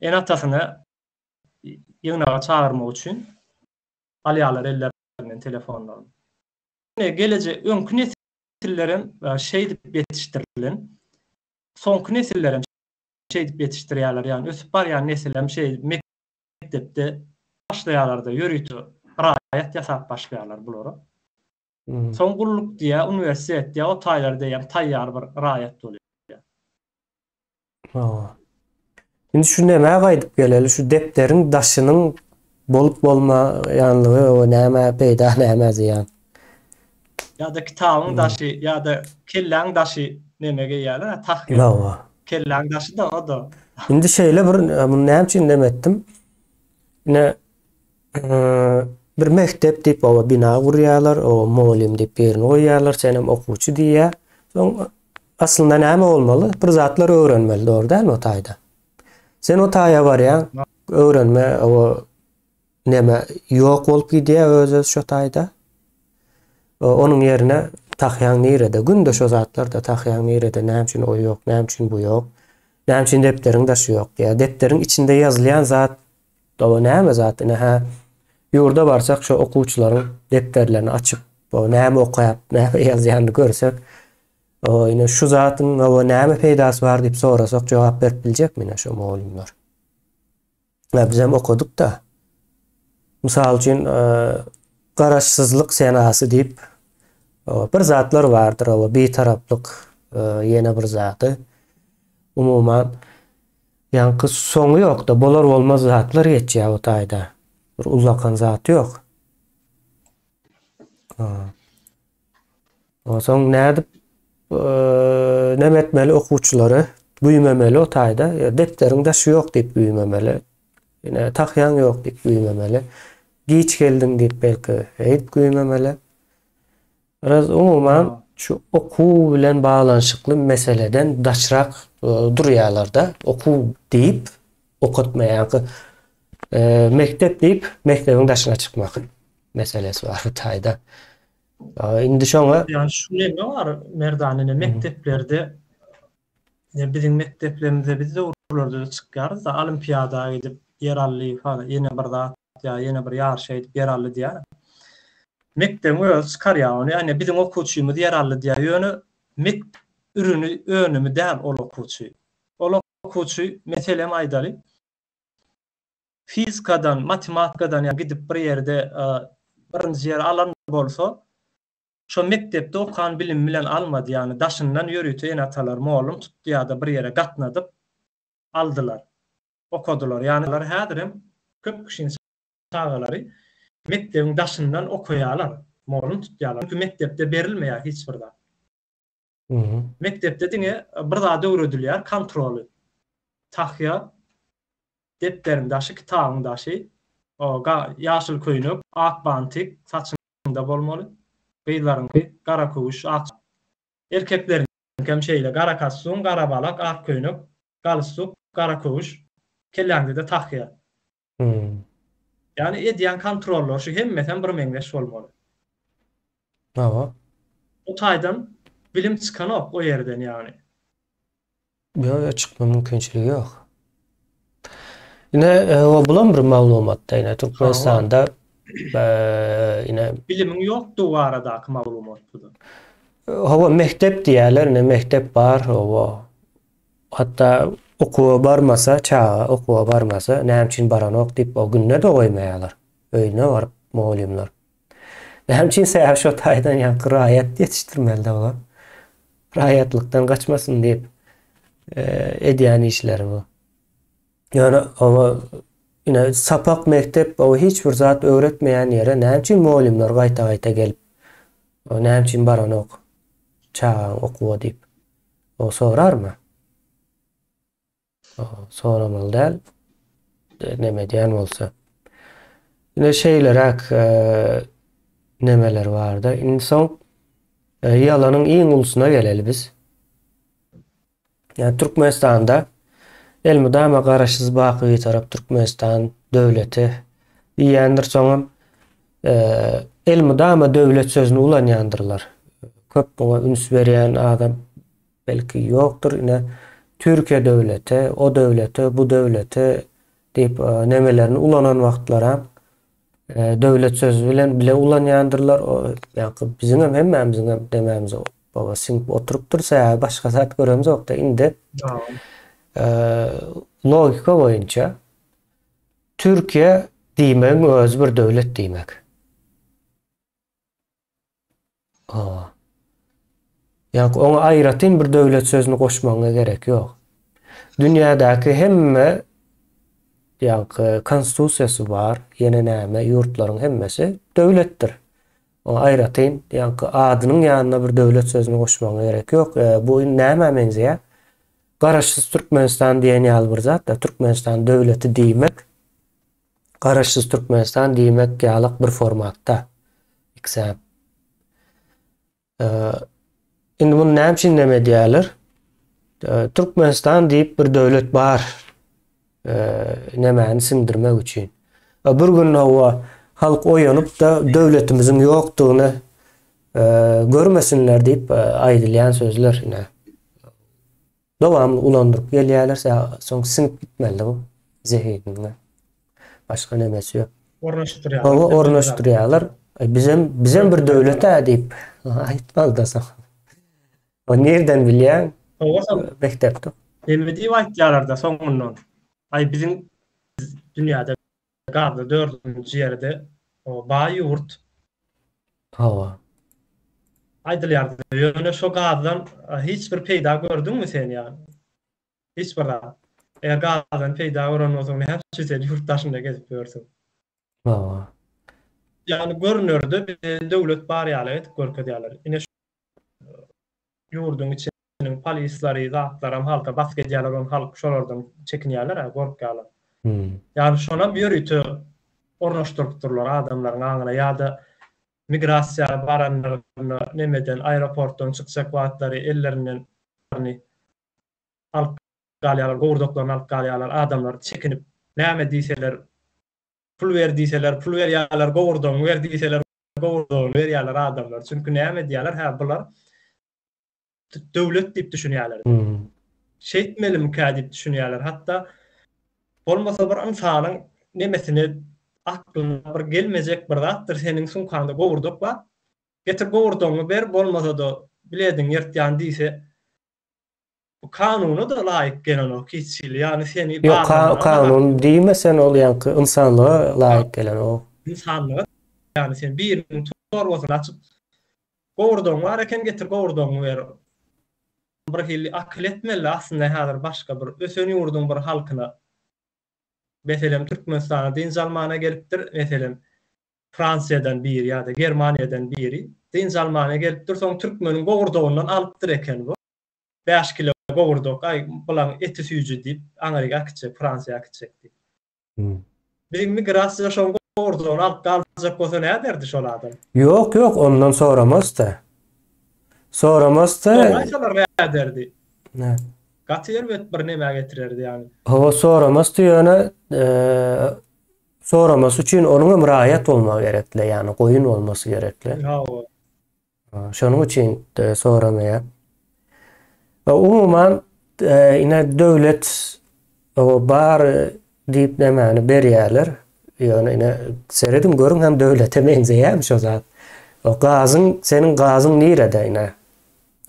Ene-atasyny ýygnaga çagyrmak üçin alýarlar ellerinden telefonlaryny. Geleje öňki nesillerem şeýdip ýetişdirilen, soňky nesillerem şeýdip ýetişdirýärler, ýagny ösüp barýan nesilem şeýdip mekdepde başlaýarlar-da, ýörite raýat ýasap başlaýarlar bulara. Soň gulluk diýýär, uniwersitet diýýär, o taýlar diýýär, taýýar bir raýat bolýar. Hawa. Indi şu nämä gaýdyp geleli, şu depderiň daşynyň bolup bolmaýanlygy o nämä peýda, nämä zyýan? Ýa-da kitabyň daşy, ýa-da kelläň daşy neme geýýärler, tahýa. Hawa. Kelläň daşy-da o-da. Indi şeýle bir, muny näme üçin neme etdim? Ine, Bir mekdep diýip oba bina gurýarlar, o mugallym diýip birini goýýarlar, senem okuwçy diýýär. Soň aslynda näme bolmaly? Bir zatlar öwrenmeli, dogry dälmi o taýda? Sen o taýa barýaň, öwrenme o neme ýok bolup gidýär öz-öz şo taýda. Onuň ýerine tahýaň nirede? Günde şo zatlar-da, tahýaň nirede, näme üçin o ýok, näme üçin bu ýok, näme üçin depderiň daşy ýok diýýär. Depderiň içinde ýazylýan zat o näme zat? Ine hä, ýurda barsak şo okuwçylaryň depderlerini açyp, o näme okap, näme ýazýanyny görsek, o ine şu zatyň o näme peýdasy bar diýip sorasak jogap berip biljekmi ine şo mugallymlar? Ýa bizem okadyk-da. Mysal üçin, Garaşsyzlyk senasy diýip bir zatlar bardyr, oba bitaraplyk ýene bir zady. Umuman, ýaňky soňy ýok-da, bolar-bolmaz zatlar geçýär o taýda. Bir ullakan zat ýok. Onsoň nädip neme etmeli okuwçylary güýmemeli o taýda. Depderiň daşy ýok diýip güýmemeli. Ine tahýaň ýok diýip güýmemeli. Giç geldiň diýip belki eýdip güýmemeli. Biraz umuman şu okuw bilen baglanyşykly meseleden daşrak durýarlar-da. Okuw diýip okatmaýan mekdep diýip mekdebiň daşyna çykmak meselesi bar bu taýda. Indi şoňa Ýani şu neme bar Merdan ine mekdeplerde ine biziň mekdeplerimizde biz döwürlerde çykýarys-da olimpiada gidip ýer aldy falan ýene bir zat ýa ýene bir ýaryşa gidip ýer aldy diýýär. Mekdebiň özi çykarýar ony ýani biziň okuwçymyz ýer aldy diýýär ýöne mekdep ürüni önümi däl ol okuwçy. Ol okuwçy meselem aýdaly fizikadan, matematikadan ýa gidip bir ýerde birinji ýeri alan bolsa, şo mekdepde okan bilimi bilen almady, ýagny daşyndan ýörite ene-atalar mollum tutdy ýa-da bir ýere gatnadyp aldylar, okadylar. Ýagny häzirem köp kişiniň çagalary mekdebiň daşyndan okaýarlar, mollum tutýarlar. Çünki mekdepde berilmeýär hiç bir zat. Mekdepde diňe bir zat öwredilýär, kontroly. Tahýa, Depderiň daşy, kitabyň daşy, o, ga, ýaşyl köýnek, ak bantik saçyňda bolmaly. Gyzlaryňky gara köwüş, ak. Erkekleriňkem şeýle, gara kostum, gara balak, ak köýnek, galstuk, gara köwüş, kelläňde-de tahýa. Ýagny edýän kontrollary şu hemmesem birmeňzeş bolmaly. Hawa. O taýdan bilim çykanok o ýerden ýagny. Ýok, ýok çykma mümkinçiligi ýok. Ine, o bulam bir maglumatda ine Türkmenistanda ine bilimiň ýokdugy baradaky maglumat bu-da. Hawa, mekdep diýýärler, ine mekdep bar, hawa. Hatda okuwa barmasa, çaga okuwa barmasa, näme üçin baranok diýip, o günde-de goýmaýarlar. Öýüne baryp mugallymlar. Näme üçin sebäbi şo taýdan ýaňky raýat ýetişdirmeli-de olar. Raýatlykdan gaçmasyn diýip edýän işleri bu. Ýöne oba ine sapak mekdep o hiç bir zat öwretmeýän ýere näme üçin mugallymlar gaýta-gaýta gelip näme üçin baranok çagaň okuwa diýip o sorarmy? Soramaly däl. Neme edýän bolsa. Ine şeýleräk nemeler barda. Indi soň ýalanyň iň ulusyna geleli biz. Ýa Türkmenistanda elmydama Garaşsyz baky Bitarap Türkmenistan döwleti diýýändir soňam elmydama döwlet sözüni ulanýandyrlar. Köp muňa üns berýän adam Belki ýokdur ine Türkiýe döwleti, o döwleti, bu döwleti diýip nemelerini ulanan wagtlaram döwlet sözi bilen bile ulanýandyrlar. O ýa-da biziňem hemmämiziňem demämize baba siňip oturypdyr. Sebäbi başga zat göremzokda indi. Logika boýunça Türkiýe diýmegiň özi bir döwlet diýmek. Hawa. Ýa-da oňa aýratyn bir döwlet sözüni goşmagyňa gerek ýok. Dünýädäki hemme ýa-da konstitusiýasy bar, ýene näme ýurtlaryň hemmesi döwletdir. Oňa aýratyn ýa-da adynyň ýanyna bir döwlet sözüni goşmagyňa gerek ýok. Bu nämä meňzeýär? Garaşsyz Türkmenistan diýen ýaly bir zat-da, Türkmenistan döwleti diýmek Garaşsyz Türkmenistan diýmek ýalyk bir formatda. Ikisem. Indi muny näme üçin neme edýärler? Türkmenistan diýip bir döwlet bar. Nemäni siňdirmek üçin. Bir gün hawa halk oýanyp-da döwletimiziň ýokdugyny. Görmesinler diýip aýdylýan sözler ine. Dowamly ulandyryp gelýärler, soň siňip gitmeli bu zehiniňe. Başga nemesi ýok. Ornaşdyrýarlar. Hawa, ornaşdyrýarlar. Bizem bizem bir döwlet-ä diýip aýtmaly-da soň. O nirden bilýäň? Hawa, soň mekdepde. Neme diýip aýtýarlar-da soňundan. Aý biziň dünýäde gazda dördünji ýerde baý ýurt. Hawa. Aýdylýardy. Ýöne şo gazdan hiç bir peýda gördüňmi sen ýa? Hiç bir zat. Eger gazdan peýda gören bolsaň näme üçin sen ýurt daşynda gezip ýörsüň? Hawa. Ýagny görünerde bize döwlet bar ýaly edip görkezýärler. Ine şu ýurduň içiniň polislary zatlaram halka basgy edýärler ony halk şolardan çekinýärler-ä gorkýarlar. Ýagny şonam ýörite ornaşdyrypdyrlar adamlaryň aňyna ýa-da migrasiýa baranlarynda nemeden aeroportdan çykjak wagtlary ellerinden alyp galýarlar gowurdaklaryny alyp galýarlar adamlar çekinip näme diýseler pul ber diýseler pul berýärler gowurdagyňy ber diýseler gowurdagyny berýärler adamlar. Çünki näme diýýärler, hä bular döwlet diýip düşünýärler. Şeýtmelimikä diýip düşünýärler. Hatda bolmasa bir ynsanyň nemesine aklyna bir gelmejek bir zatdyr, seniň sumkaňda gowurdak bar. Getir gowurdagyňy ber, bolmasa-da bilediňi ýyrtýan diýse, Bu kanuna-da laýyk gelenok hiç hili. Ýagny seni Ýok, kanun diýme sen ol ýaňky ynsanlyga laýyk gelenok. Ynsanlyga ýagny sen biriniň torbasyny açyp gowurdagyň bar eken getir gowurdagyňy ber. Bir hili akyl etmeli aslynda häzir başga bir ösen ýurduň bir halkyna. Meselem Türkmenistana dynç almana gelipdir meselem Fransiýadan biri ýa-da Germaniýadan biri dynç almana gelipdir soň türkmeniň gowurdagyndan alypdyr eken bu. 5 kilo gowurdak, aý, bulaň eti süýji diýip, aňryk äkitjek, Fransiýa äkitjek diýip. Biziň migrasiýa şoň gowurdagyny alyp galjak bolsa näderdi şol adam? Ýok, ýok, ondan soramazdy. Soramazdy. Soraýsalar näderdi? Nä? Gaty erbet bir nemä getirerdi ýagny. Hawa, soramazdy ýöne, soramasy üçin onuň hem raýat bolmagy gerekli, ýagny goýun bolmasy gerekli. Hawa. Şonuň üçin soramaýar. Umuman ine döwlet bar diýip nämäni berýärler. Ýöne ine serediň görüň hem döwlete meňzeýärmi şo zat. O gazyň seniň gazyň nirede ine.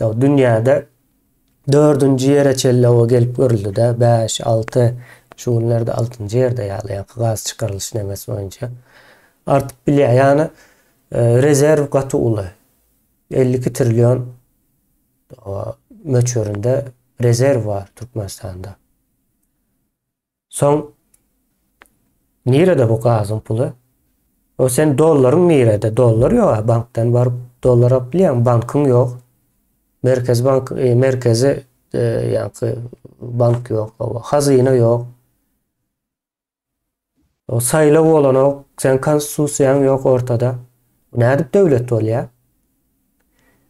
Dünýäde dördünji ýere çenli o gelip görüldi-de, 5, 6, şu günlerde altynjy ýerde ýaly ýa gaz çykarylyş nemesi boýunça. Artyp bilýär. Ýagny Rezerw gaty uly. 52 trillion möçberinde rezerw bar Türkmenistanda. Soň nirede bu gazyň puly? O sen dollaryň nirede? Dollar ýok, bankdan baryp dollar alyp bilýäň, bankyň ýok. Merkezi bank, e, merkezi e, ýaňky bank ýok, hazyna ýok. O saýlaw bolanok, sen konstitusiýaň ýok ortada. Nädip döwlet bolýar?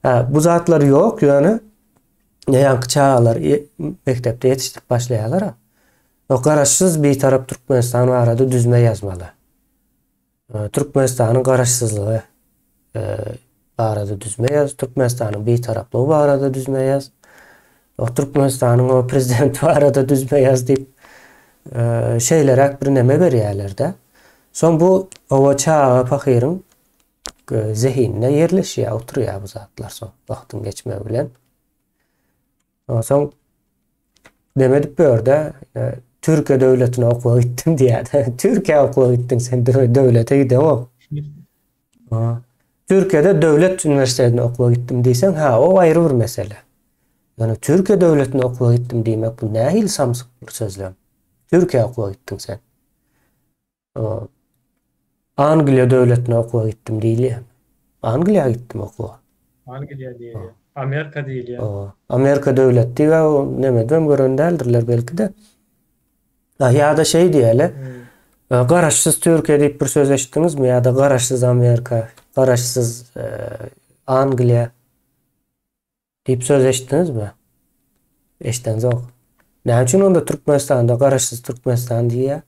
Ha, bu zatlar ýok, ýöne ýaňky çagalar mekdepde ýetişdirip başlaýarlar. O garaşsyz bitarap Türkmenistan barada düzme ýazmaly. Türkmenistanyň garaşsyzlygy barada düzme ýaz, Türkmenistanyň bitaraplygy barada düzme ýaz, Türkmenistanyň o prezidenti barada düzme ýaz diýip şeýleräk bir neme berýärler-de. Soň bu oba çaga pahyryň zehinine ýerleşýär, oturýar bu zatlar soň wagtyň geçmegi bilen. Onsoň neme edip ýör-de, Türkiýe döwletine okuwa gitdim diýýär. Türkiýä okuwa gitdiň sen döwlete gideňok. Türkiýede döwlet uniwersitetine okuwa gitdim diýseň, ha, o aýry bir mesele. Ýöne Türkiýe döwletine okuwa gitdim diýmek bu nähili samsyk bir sözlem. Türkiýä okuwa gitdiň sen. Angliýa döwletine okuwa gitdim diýilýär. Angliýa gitdim okuwa. Angliýa diýilýär. Amerika diýilýär. Amerika döwlet diýip, o nemedem gören däldirler belki-de. Ýa-da şeý diýeli. Garaşsyz Türkiýe diýip bir söz eşitdiňizmi? Ýa-da garaşsyz Amerika, garaşsyz Angliýa. Diýip söz eşitdiňizmi? Eşideňzok. Näme üçin onda Türkmenistanda garaşsyz Türkmenistan diýýär?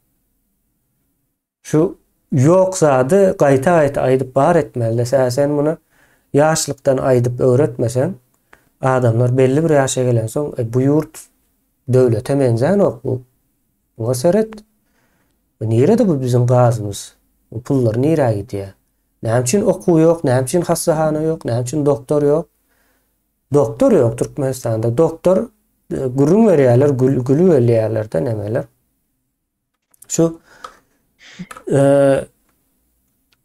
Şu ýok zady gaýta-gaýta aýdyp bar etmeli. Sen, sen muny Ýaşlykdan aýdyp öwretmeseň, adamlar belli bir ýaşa gelensoň, e, bu ýurt döwlete meňzänok bu. Muňa seret. Bu nirede bu biziň gazymyz? Bu pullar nirä gidýär? Näme üçin okuw ýok, näme üçin hassahana ýok, näme üçin doktor ýok? Doktor ýok Türkmenistanda. Doktor e, gürrüň berýärler, gül, gülüp ölýärler-de nemeler. Şu e,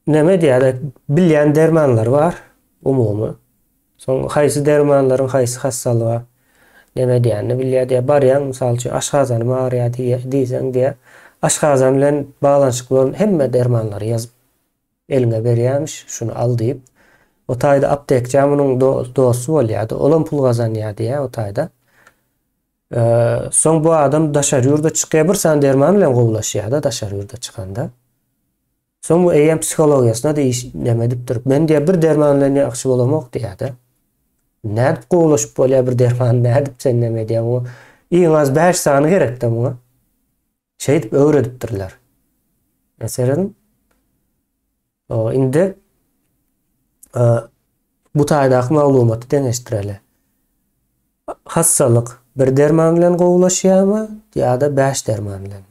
neme diýýärler, bilýän dermanlar bar umumy. Soň haýsy dermanlaryň haýsy hassalyga neme diýenini bilýär diýýär. Barýaň, mysal üçin, aşgazanym agyrýar diýseň diýýär. Aşgazan bilen baglanyşykly bolan hemme dermanlary ýazyp eliňe berýärmiş, şuny al diýip. O taýda aptekçä munuň dosty bolýardy. Olam pul gazanýar diýýär o taýda. Soň bu adam daşary ýurda çykýar, bir sany derman bilen gowulaşýar-da daşary ýurda çykanda. Soň bu eýýäm psihologiýasyna-da iş neme edipdir. Men diýýär, bir derman bilen ýagşy bolamok diýýär-de. Nädip gowulaşyp bolýar bir derman, nädip sen neme edýäň? Muňa iň az bäş sany gerek-de muňa. Şeýdip öwredipdirler. Serediň. Indi bu taýdaky maglumaty deňeşdireli. Hassalyk bir derman bilen gowulaşýarmy ýa-da bäş derman bilen?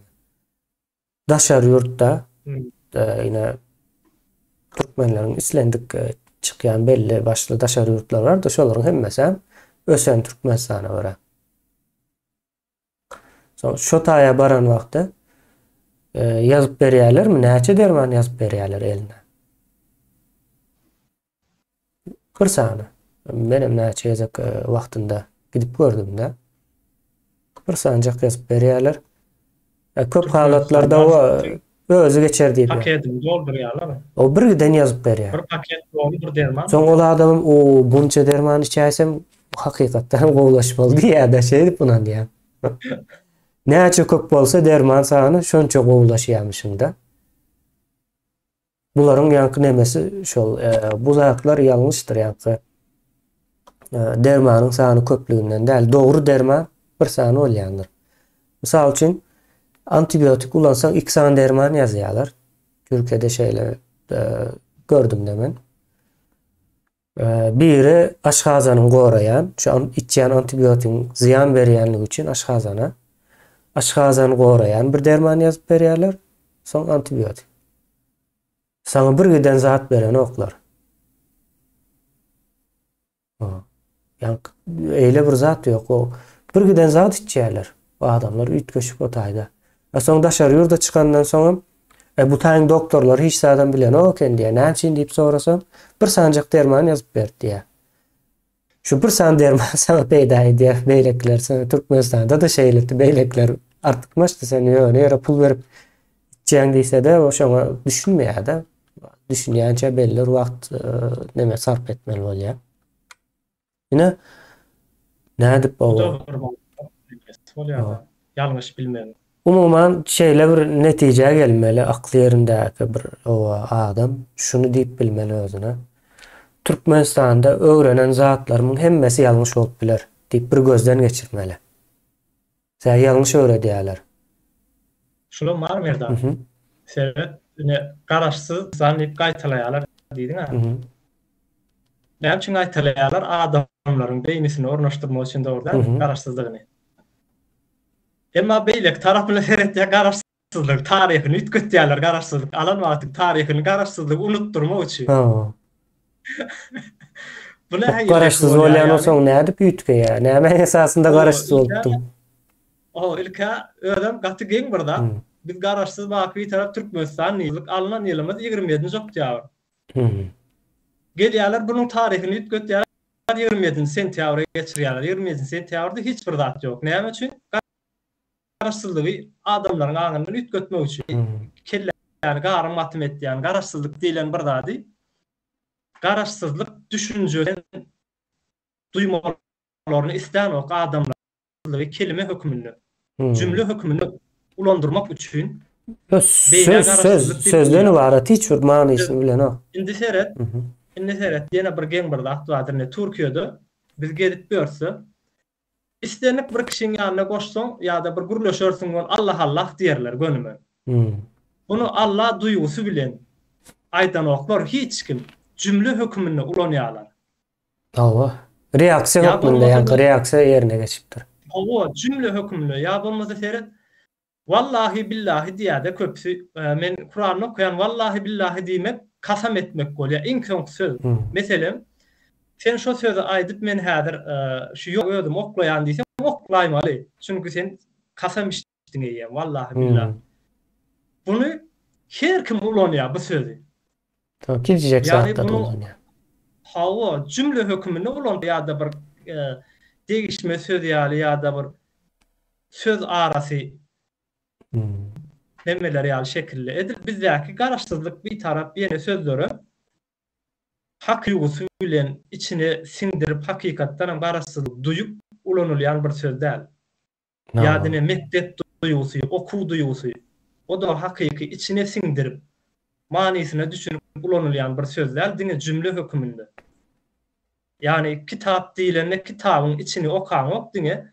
Daşary ýurtda ine türkmenleriň islendik çykýan belli başly daşary ýurtlar bar-da, şolaryň hemmesi hem ösen Türkmenistana görä. Soň şo taýa baran wagty e, ýazyp berýärlermi? Näçe derman ýazyp berýärler eline? Bir sany. Menem näçe gezek e, wagtynda gidip gördüm-de. Bir sanjak ýazyp berýärler. E, köp halatlarda o özi geçer diýip. Paketini doldurýarlar. O bir giden ýazyp berýär. Bir paket doly bir derman. Soň ol adamam o bunça derman içäýsem hakykatdan hem gowulaşmaly diýýär-de, şeýdip ynanýar. Näçe köp bolsa derman sany şonça gowulaşýarmyşyň-da. Bularyň ýaňky nemesi şol, bu zatlar ýalňyşdyr ýaňky dermanyň sany köplüginden däl, dogry derman bir sany bolýandyr. Mysal üçin, antibiotik ulansaň iki sany derman ýazýarlar. Türkiýede şeýle gördüm-de men. Biri aşgazanyň goraýan, şu içýän antibiotigiň zyýan berýänligi üçin aşgazana aşgazany goraýan bir derman ýazyp berýärler, soň antibiotik. Saňa bir giden zat berenoklar. Ýa eýle bir zat ýok. O bir giden zat içýärler. Bu adamlar üýtgeşik o taýda. A soň daşary ýurda çykandan soňam E bu taýyň doktorlary hiç zadam bilenok eken diýýär. Näme üçin diýip sorasam, bir sanjak derman ýazyp berdi diýýär. Şu bir sany derman saňa peýda edýär, beýlekiler sen Türkmenistanda-da şeýledi, beýlekiler artykmaçdy, sen ýöne ýere pul berip içýäň diýse-de, o şoňa düşünmeýär-de. Düşünýänçä belli bir wagt e, neme sarp etmeli bolýar. Ine nädip Bu da bir bolýar. Ýalňyş bilmegiň. Umuman şeýle bir netijä gelmeli akly ýerindäki bir adam şuny diýip bilmeli özüne. Türkmenistanda öwrenen zatlarymyň hemmesi ýalňyş bolup biler diýip bir gözden geçirmeli. Sä ýalňyş öwredýärler. Şulam bar Merdan. Seret ine garaşsyz zan diýip gaýtalaýarlar diýdiň-ä. Näme üçin gaýtalaýarlar? Adamlaryň beýnisine ornaşdyrmak üçin dogry dälmi garaşsyzlygyny. Emma beýleki tarapyna seretýär garaşsyzlygy taryhyny üýtgetýärler garaşsyzlyk alan wagtyň taryhyny garaşsyzlygy unutdyrmak üçin. Bu nähili Garaşsyz bolýan bolsaň nädip üýtgeýär? Nämäň esasynda garaşsyz bolupdyň? O ilkä özem gaty geň bir zat. Biz garaşsyz baky bitarap Türkmenistan diýdik. Alnan ýylymyz 27-nji oktýabr. Gelýärler bunuň taryhyny üýtgetýärler 27-nji sentýabra geçirýärler. 27-nji sentýabrda hiç bir zat ýok. Näme üçin? Garaşsyzlygy adamlaryň aňyndan üýtgetmek üçin. Kelläni garym-gatym etýän garaşsyzlyk diýlen bir zady garaşsyzlyk düşünjeden duýmalaryny islänok adamlar. Kelime hökmünde, jümle hökmünde ulandyrmak üçin söz söz sözden ybarat hiç bir manysyny bilenok. Indi seret, indi seret ýene bir geň bir zat bardyr ine Türkiýede biz gezip ýörse islendik bir kişiň ýanyna goşsaň ýa-da bir gürleşersiň ol Allah Allah diýerler gönümen. Bunu Allah duýgusy bilen aýdanoklar hiç kim. jümle höküminde ulanýarlar. Hawa. Reaksiýa Ýa hökmünde, bolmasa ýaňky reaksiýa ýerine geçipdir. Hawa, jümle hökmünde, ýa bolmasa seret, Wallahi billahi diýýärde köpüsi. Men Kuranda okaýan wallahi billahi diýmek kasam etmek bolýar. Iň soňky söz. Meselem, sen şo sözi aýdyp men häzir şu ýok özüm oklaýan diýseň oklaýmaly. Çünki sen kasam içdiň eýýäm wallahi billahi. Buny her kim ulanýar bu sözi. Kiçijek zatda-da ulanýar. Hawa, jümle höküminde ulanýar ýa-da bir degişme söz ýaly ýa-da bir söz arasy nemeler ýaly şekilde. Edil bizdäki Garaşsyzlyk, Bitarap ýene sözlere hak duýgusy bilen içine siňdirip hakykatdanam garaşsyzlyk duýup ulanylýan bir söz däl. Ýa diňe mekdep duýgusy, okuw duýgusy. O-da hakyky içine siňdirip, manysyna düşünip ulanylýan bir söz däl, diňe jümle höküminde. Ýagny kitap diýlende kitabyň içini okaňok diňe,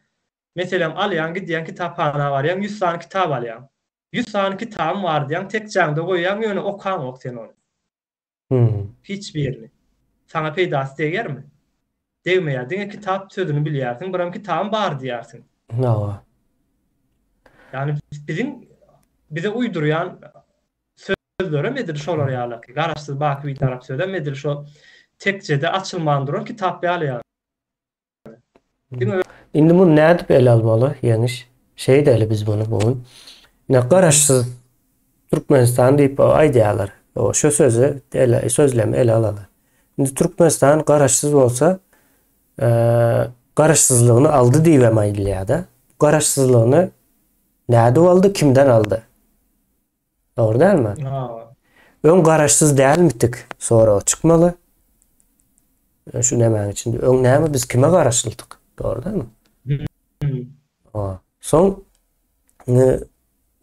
meselem alýaň gidýäň kitaphana barýaň ýüz sany kitap alýaň. Ýüz sany kitabym bar diýýäň tekjäňde goýýaň ýöne okaňok sen ony. Hiç birini. Saňa peýdasy degermi? Degmeýär. Diňe kitap sözüni bilýärsiň, biram kitabym bar diýýärsiň. Hawa. Ýagny biziň bize uýdurýan sözlerem edil şolar ýalyky. Garaşsyz baky bitarap sözem edil şo tekjede açylman duran kitap ýaly ýaly. Diňe Indi muny nädip ele almaly, Ýeňiş? Şeýdeli biz muny bu gün. Ine, Garaşsyz Türkmenistan diýip aýdýarlar. Şu sözi ele, sözlemi ele alaly. Indi Türkmenistan garaşsyz bolsa, garaşsyzlygyny aldy diýibem aýdylýar-da. Garaşsyzlygyny nädip aldy, kimden aldy? Dogry dälmi? Öň garaşsyz dälmidik soragy çykmaly. Şu nämäň içinde öň näme biz kime garaşlydyk? Dogry dälmi? Soň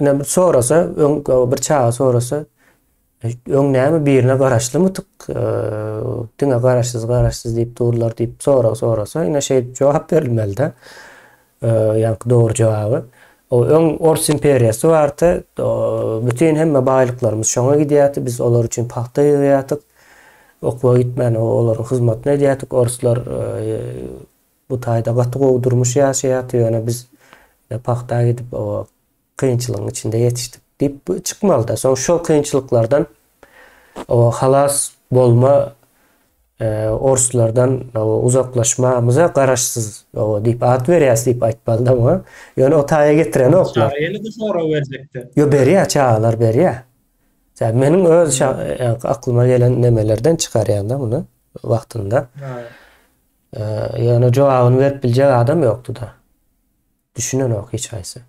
ne bir sorasa, öň bir çaga sorasa, öň näme birine garaşlymydyk? Diňe garaşsyz, garaşsyz diýip durlar diýip sorag sorasa, ine şeýdip jogap berilmeli-de. Ýaňky dogry jogaby. O öň Ors imperiýasy bardy. Bütin hemme baýlyklarymyz şoňa gidýärdi. Biz olar üçin pagta ýygýardyk. Okuwa gitmän olaryň hyzmatyny edýärdik. Orslar bu taýda gaty gowy durmuş ýaşaýardy. Ýöne biz pagta gidip kynçylygyň içinde ýetişdik diýip çykmalyda. Soň şol kynçylyklardan halas bolma orslardan uzaklaşmamyza garaşsyz diýip at berýäs diýip aýtmalyda muňa. Ýöne o taýa getirenoklar. Çaga ýene-de sorag berjekdi. Ýo berýär çagalar berýär. Meniň öz aklyma gelen nemelerden çykarýan-da muny wagtynda. Ýöne jogabyny berip biljek adam ýokdy-da. Düşünenok hiç haýsy.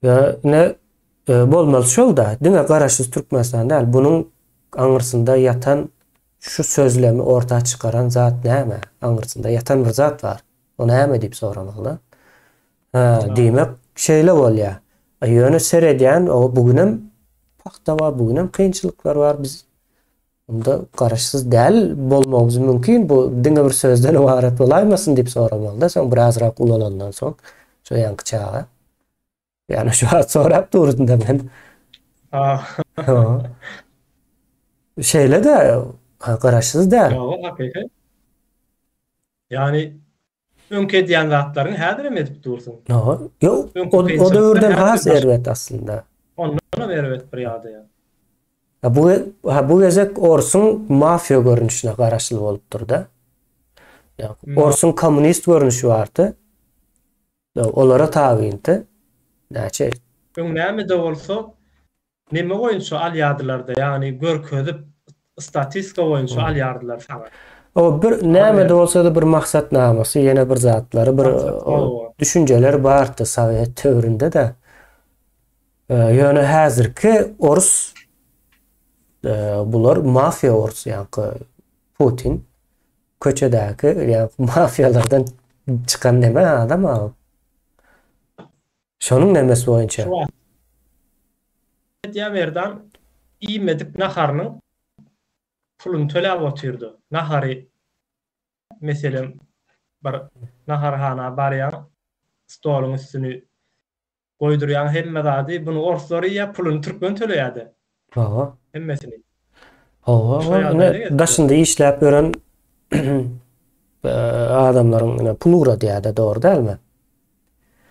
Ýöne bolmaly şol-da, diňe Garaşsyz Türkmenistan däl, bunuň aňyrsynda ýatan şu sözlemi orta çykaran zat näme? Aňyrsynda ýatan bir zat bar. O näme diýip soramaly-da. Hä, diýmek, şeýle bolýar. Ýöne seredýän, o bu günem pagta bar, bu günem kynçylyklar bar. Biz Onda garaşsyz däl bolmagymyz mümkin, bu diňe bir sözden ybarat bolaýmasyn diýip soramalyda, soň birazrak ulalandan soň şo ýaňky çaga. Ýani şu wagt sorap durun-da men. Şeýle-de garaşsyz däl. Ýok, hakyky. Ýani öňki edýän zatlaryňy häzirem edip dursuň. Ýok, o döwürden has erbet aslynda. Ondanam erbet bir ýagdaýa. Ha bu ha bu gezek orsuň mafiýa görnüşine garaşly bolupdyr-da. Orsuň kommunist görnüşi bardy. Olara tabyndy. Näçe? Öň näme-de bolsa Neme boýunça alýardylarda, ýagny görkezip, statistika boýunça alýardylar saňa. O bir näme-de bolsa-da bir maksatnamasy, ýene bir zatlary, bir düşünjeler bardy sowet döwründe-de. Ýöne häzirki orus bular mafiýa orus ýaňky Putin köçedäki ýaňky mafiýalardan çykan neme adam a. Şonuň nemesi boýunça. Şu wagt Edýär Merdan iýmedik naharynyň puluny töläp otyrdy. Nahary meselem bir naharhana barýaň stoluň üstüni goýdurýaň hemme zady buny orslar iýýär puluny türkmen töleýärde. Hawa. Hemmesini. Hawa, Şo ine ýagdaýda gezip daşynda işläp ýören adamlaryň ine pul ugradýar-da, dogry dälmi?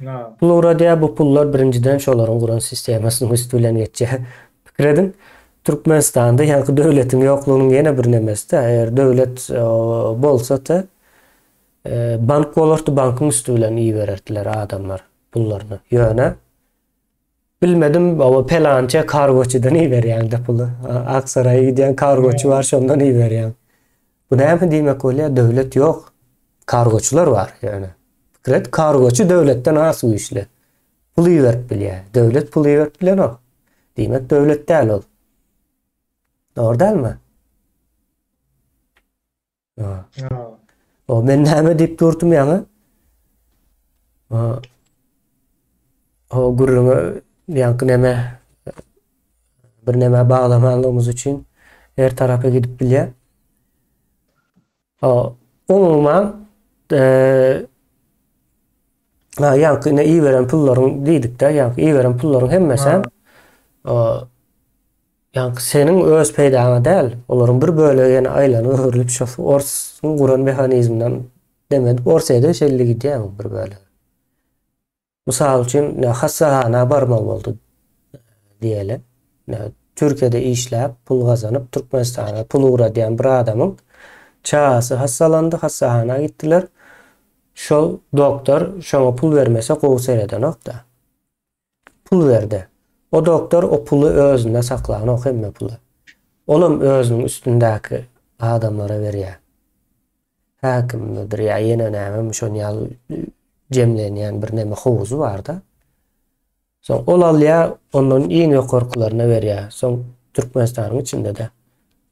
Ha. Pul ugradýar, bu pullar birinjiden şolaryň guran sistemasynyň üsti bilen geçýär. Pikir ediň, Türkmenistanda ýaňky döwletiň ýoklugynyň ýene bir nemesi-de, eger döwlet bolsa-da, bank bolardy, bankyň üsti bilen ibererdiler adamlar pullaryny. Ýöne Bilmedim baba pelança kargoçydan iberýäňdä puly. Aksaraýa gidýän kargoçy bar şondan iberýäň. Bu näme diýmek bolýar? Döwlet ýok. Kargoçylar bar ýöne. Pikir et kargoçy döwletden has güýçli. Pul iberip bilýär. Döwlet pul iberip bilenok. Diýmek döwlet däl ol. Dogry dälmi? O men näme diýip durdum ýaňy? O gürrüňe ýaňky neme bir neme baglamanlygymyz üçin her tarapa gidip bilýär. O umuman e, ýaňky ine iberen pullaryň diýdik-de, ýaňky iberen pullaryň hemmesi o Ýaňky seniň öz peýdaňa däl, olaryň bir bölegi ýene aýlanyp öwrülip şo orsuň guran mehanizminden dem edip Orsýede şeýle gidýär bu bir bölegi. Mysal üçin, ine hassahana barmaly boldy diýeli. Ine Türkiýede işläp, pul gazanyp, Türkmenistana pul ugradýan bir adamyň çagasy hassalandy, hassahana gitdiler. Şol doktor şoňa pul bermese gowy seredenok-da. Pul berdi. O doktor o puly özünde saklanok hemme puly. Olam özüniň üstündäki adamlara berýär. Häkimmidir ýa ýene nämemi şon ýaly jemlenýän bir neme howuzy barda. Soň ol alýar, ondan iň ýokarkylaryna berýär. Soň Türkmenistanyň içinde-de.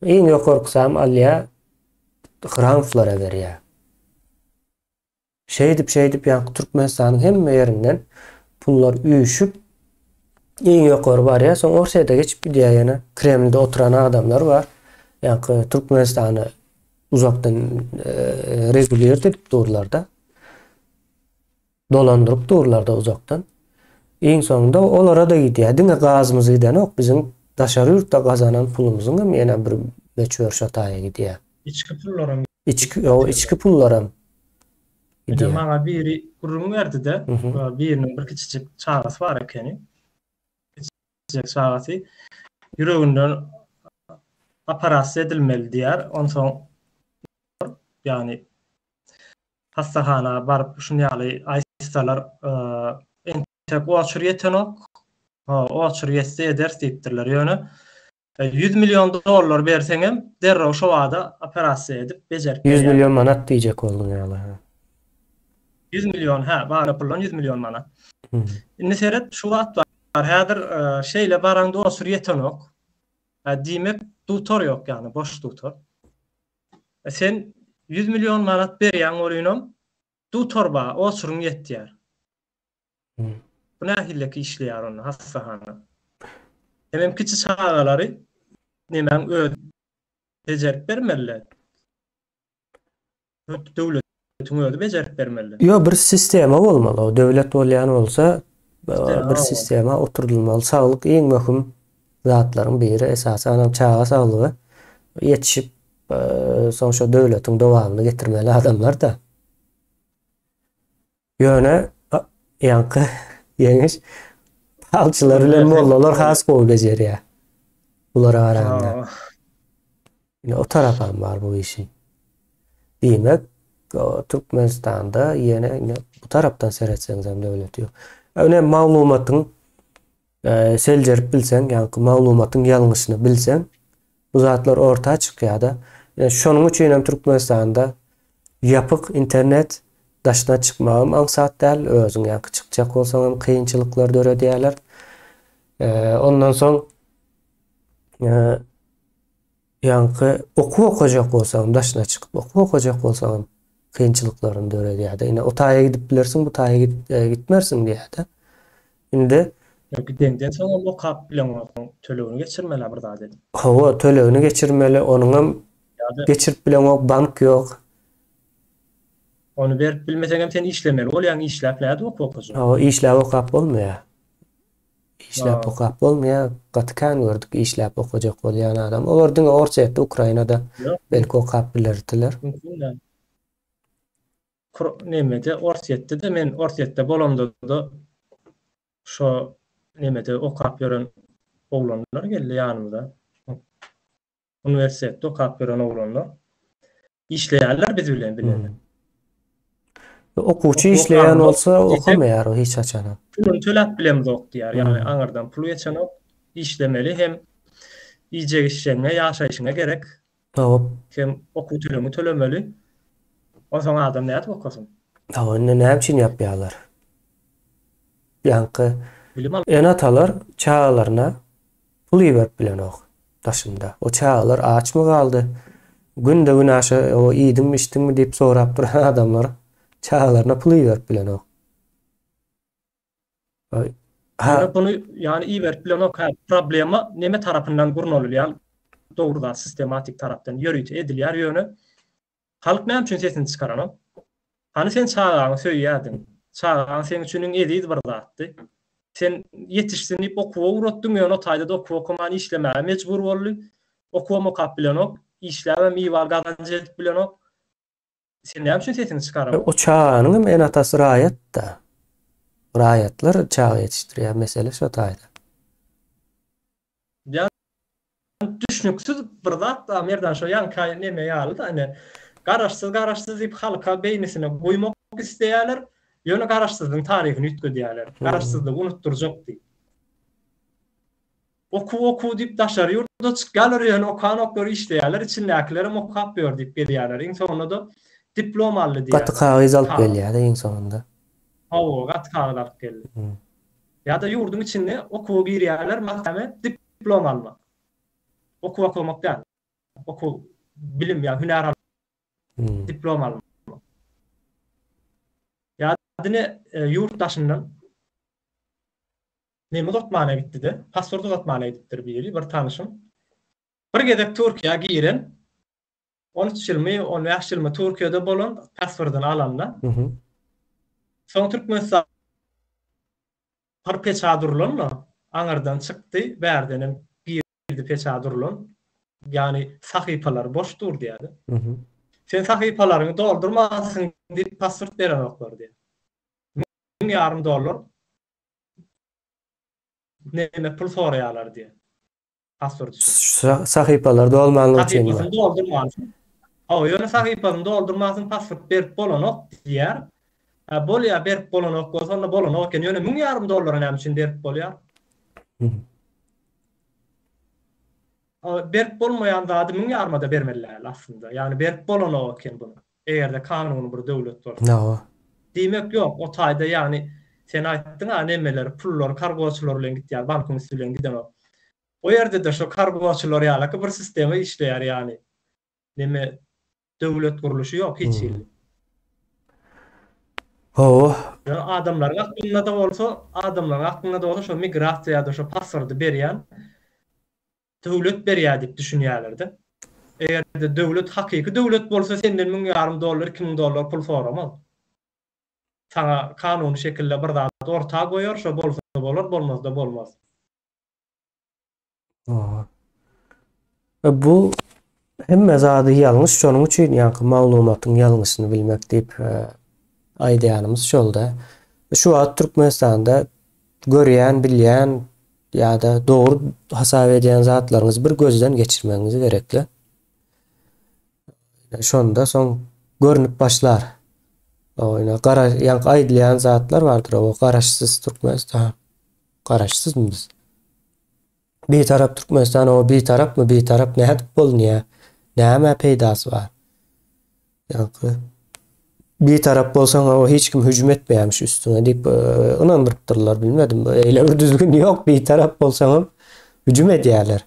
Iň ýokarkysam alýar, Hramowlara berýär. Şeýdip-şeýdip ýaňky Türkmenistanyň hemme ýerinden pullar üýşüp, iň ýokary barýar, soň Orsýete geçip gidýär ýene. Kremlde oturan adamlar bar. Ýaňky Türkmenistany uzakdan regulirt edip durlar-da. Dolandyryp durlar-da uzakdan. Iň soňunda olara-da gidýär. Diňe gazymyz gidenok, biziň daşary ýurtda gazanan pulumyzyň hem ýene bir möçber şo taýa gidýär. Içki pullaram Içki, ýok, içki pullaram Ine maňa biri gürrüň berdi-de, biriniň bir kiçijik çagasy bar ekeni. Kiçijik çagasy ýüreginden operasiýa edilmeli diýýär. Onsoň ýagny hassahana baryp şuny ýaly aýtsalar, entek oçur ýetenok. Oçur ýetse ederis diýipdirler. Ýöne 100 million dollar berseňem derrew şo bada operasiýa edip bejerip 100 million manat diýjek bolduň ýaly. 100 million hä, bar puldan 100 million manat. Indi seret şu wagt bar. Häzir şeýle baraňda osur ýetenok. Diýmek dutar ýok ýagny boş dutar. Sen 100 million manat berýäň welinem dutar bar, osuryň ýetýär. Bu nähilleki işleýär onda hassahana? Hemem kiçi çagalary nemäň özi bejerip bermeli. Döwletiň özi bejerip bermeli. Ýok, bir sistema bolmaly. O döwlet bolýan bolsa, bir sistema oturdylmaly. Saglyk iň möhüm zatlaryň biri, esasan hem çaga saglygy ýetişip, soň şo döwletiň dowamyny getirmeli adamlar-da. Ýöne ýaňky ýeňiş palçylar bilen mollalar has gowy bejerýär. Bulara garanda. Ine o tarapam bar bu işiň. Diýmek, Türkmenistanda ýene ine bu tarapdan seretseňiz hem döwlet ýok. Ine maglumatyň seljerip bilseň, ýaňky maglumatyň ýalňyşyny bilseň, bu zatlar orta çykýar-da. Ine şonuň üçin hem Türkmenistanda Ýapyk internet daşyna çykmagam aňsat däl, özüň ýaňky çykjak bolsaňam kynçylyklar döredýärler. Ondan soň ýaňky okuw okajak bolsaňam, daşyna çykyp okuw okajak bolsaňam kynçylyklaryny döredýär-de. Ine o taýa gidip bilersiň, bu taýa gitmersiň diýýär-de. Indi Gideňden soňam okap bileňok, tölegini geçirmeli bir zat edip. Hawa, tölegini geçirmeli, onuňam geçirip bileňok, bank ýok. Ony berip bilmeseňem sen işlemeli bolýaň, işläp nädip okuw okajaň? Hawa, işläp okap bolmaýar. Işläp okap bolmaýar. Gaty kän gördük işläp okajak bolýan adam. Olar diňe Orsýetde, Ukrainada belki okap bilerdiler. Mümkin däl. Nemede Orsýetde-de men Orsýetde bolamda-da şo nemede okap ýören oglanlar geldi ýanymyza. Uniwersitetde okap ýören oglanlar. Işleýärler biz bilen bile. Hmm. Okuwçy işleýän bolsa okamaýar o hiç haçanam. Puluny töläp bilemzok diýýär. Ýagny hmm. aňyrdan pul geçenok. Işlemeli hem iýjek içjegiňe, ýaşaýşyňa gerek. Hawa. Hem okuw tölegini tölemeli. Onsoň adam nädip okasyn? Hawa, indi näme üçin ýapýarlar? Ýaňky ene-atalar çagalaryna pul iberip bilenok daşynda. O çagalar açmy galdy? Günde-günaşa o iýdiňmi, içdiňmi diýip sorap duran adamlar çagalaryna pul iberip bilenok. Ha. Ýöne buny ýany iberip bilenok. Hä, problema neme tarapyndan gurnalylýar? Dogry zat sistematik tarapdan ýörite edilýär ýöne halk näme üçin sesini çykaranok? Hany sen çagaňy söýýärdiň. Çagaň seň üçin iň eziz bir zatdy. Sen ýetişsin diýip okuwa ugratdyň, ýöne o taýda-da okuw okaman işlemäge mejbur boldy. Okuwam okap bilenok, işläbem iýip-al gazanç edip bilenok. Sen näme üçin sesiňi çykaraňok? O çaganyň hem ene-atasy raýat-da. Raýatlar çaga ýetişdirýär, mesele şo taýda. Ýa düşnüksiz bir zat da Merdan şo ýaňky neme ýaly-da ine garaşsyz garaşsyz diýip halka beýnisine guýmak isleýärler, ýöne garaşsyzlygyň taryhyny üýtgedýärler. Garaşsyzlygy unutdyrjak diýip. Okuw okuw diýip daşary ýurda çykýarlar ýöne okanoklar işleýärler içindäkilerem okap ýör diýip gezýärler iň soňunda-da diplom aldy diýýärler. Gaty kagyz alyp gelýärde iň soňunda. Hawa gaty kagyz alyp geldi. Ýa-da ýurduň içinde okuwa girýärler maksat näme diplom almak. Okuw okamak däl. Okuw bilim ýa hünär almak. Diplom almak. Ýa diňe ýurt daşyndan Neme uzatmana gitdi-de, pasport uzatmana gidipdir biri, bir tanyşym. Bir gezek Türkiýä giren, 13 ýylmy, 15 ýylmy Türkiýede bolan, pasportyny alanda. Soň Türkmenistan bir peça durulan-da, aňyrdan çykdy, bärdenem girdi peça durulan. Ýagny sahypalary boş dur diýýär-de. Sen sahypalaryňy doldurmansyň diýip pasport berenoklar diýýär. Müň ýarym dollar Neme pul soraýarlar diýýär. Pasport üçin. Sahypalar dolmanlygy üçin. Sahypasyny doldurmansyň. Hawa, ýöne sahypasyny doldurmansyň pasport berip bolanok diýýär. Hä, bolýar, berip bolanok bolsa onda bolanok eken. Ýöne müň ýarym dollara näme üçin berip bolýar? Berip bolmaýan zady müň ýaryma-da bermeli däl aslynda. Ýagny berip bolanok eken buny. Eger-de kanuny bir döwlet bolsa. Hawa. Diýmek ýok, o taýda ýagny sen aýtdyň-a nemeler, pullar kargoçylar bilen gitýär, bankyň üsti bilen gidenok. O ýerde-de şo kargoçylar ýalaky bir sistema işleýär ýagny. Neme döwlet gurluşy ýok hiç hili. Hawa. Ýöne adamlaryň aklynda-da bolsa, adamlaryň aklynda-da bolsa şo migrasiýa ýa-da şo pasporty berýän Döwlet berýär diýip düşünýärler-de. Eger-de döwlet hakyky döwlet bolsa senden müň ýarym dollar, 2000 dollar pul soramaz. Saňa kanuny şekilde bir zat orta goýar, şo bolsa bolar, bolmasa bolmaz. Hawa. Bu hemme zady ýalňyş, şonuň üçin ýaňky maglumatyň ýalňyşyny bilmek diýip aýdýanymyz şol-da. Şu wagt Türkmenistanda görýän, bilýän ýa-da dogry hasap edýän zatlaryňyzy bir gözden geçirmegiňiz gerekli. Şonda soň görnüp başlar. Oýna gara ýaňky aýdylýan zatlar bardyr, o garaşsyz Türkmenistan. Garaşsyzmy biz? Bitarap Türkmenistan o bitarapmy, bitarap nädip bolunýar? Nämä peýdasy bar? Ýaňky bitarap bolsaň o hiç kim hüjüm etmeýärmiş üstüňe diýip e, ynandyrypdyrlar bilmedim. Eýle bir düzgün ýok bitarap bolsaňam hüjüm edýärler.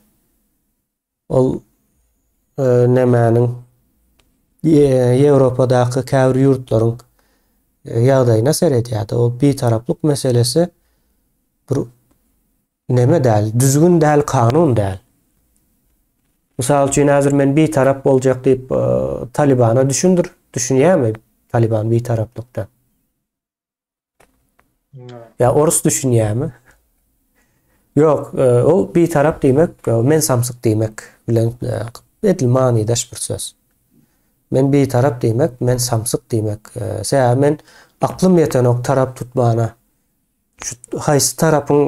Ol e, nämäniň e, Ýewropadaky käbir ýurtlaryň e, ýagdaýyna seredýärdi. Ol bitaraplyk meselesi bir Neme däl, düzgün däl, kanun däl. Mysal üçin häzir men bitarap boljak diýip Talibana düşündir, düşünýärmi Taliban bitaraplykda? Ýa orus düşünýärmi? Ýok, ol bitarap diýmek, men samsyk diýmek bilen edil manydaş bir söz. Men bitarap diýmek, men samsyk diýmek. Sebäbi men aklym ýetenok tarap tutmana. Şu haýsy tarapyň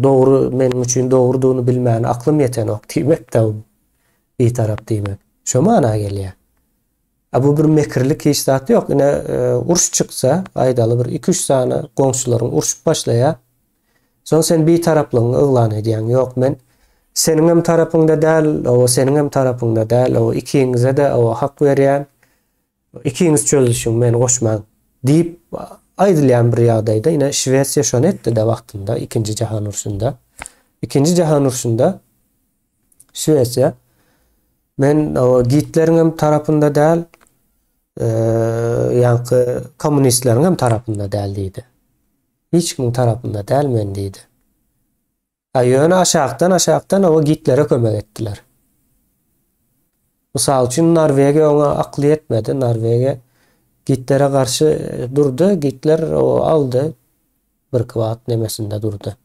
dogry, meniň üçin dogrudygyny bilmäne aklym ýetenok diýmek-de bitarap diýmek. Şo mana gelýär. A bu bir mekirlik hiç zat ýok. Ine uruş çyksa, aýdaly bir iki-üç sany goňşularyň urşup başlaýar. Soň sen bitaraplygyňy yglan edýäň. Ýok, men seniňem tarapyňda däl, owa seniňem tarapyňda däl, owa ikiňize-de owa hak berýän. Ikiňiz çözüşiň, meni goşmaň diýip aýdylýan bir ýagdaýda ine Şwesiýa şony etdi-de wagtynda Ikinji jahan urşunda. Ikinji jahan urşunda Şwesiýa men Gitleriňem tarapynda däl, ýaňky kommunistleriňem tarapynda däl diýdi. Hiç kimiň tarapynda däl men diýdi. A ýöne aşakdan aşakdan oňa Gitlere kömek etdiler. Mysal üçin Norwegiýa oňa akly ýetmedi. Norwegiýa Gitlere garşy durdy. Gitler o aldy. Birki wagt nemesinde durdy.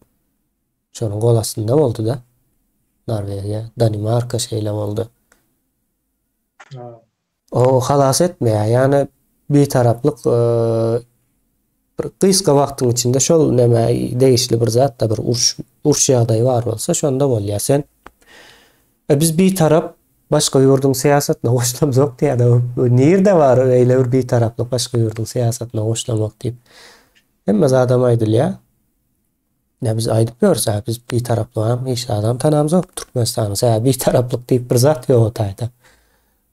Şonuň gol astynda boldy-da. Norwegiýa, Danimarka şeýle boldy. O halas etmeýär. Ýagny bitaraplyk bir gysga wagtyň içinde şol nämä degişli bir zat-da bir uruş uruş ýagdaýy bar bolsa şonda bolýar. Sen e, biz bitarap başga ýurduň syýasatyna goşulamzok diýýär. Nirde bar beýle bir bitaraplyk başga ýurduň syýasatyna goşulamak diýip. Hemme zadam aýdylýar. Ine biz aýdyp ýörüs-ä, biz bitaraplygam hiç zadam tanamzok Türkmenistanyň. Sebäbi bitaraplyk diýip bir zat ýok o taýda.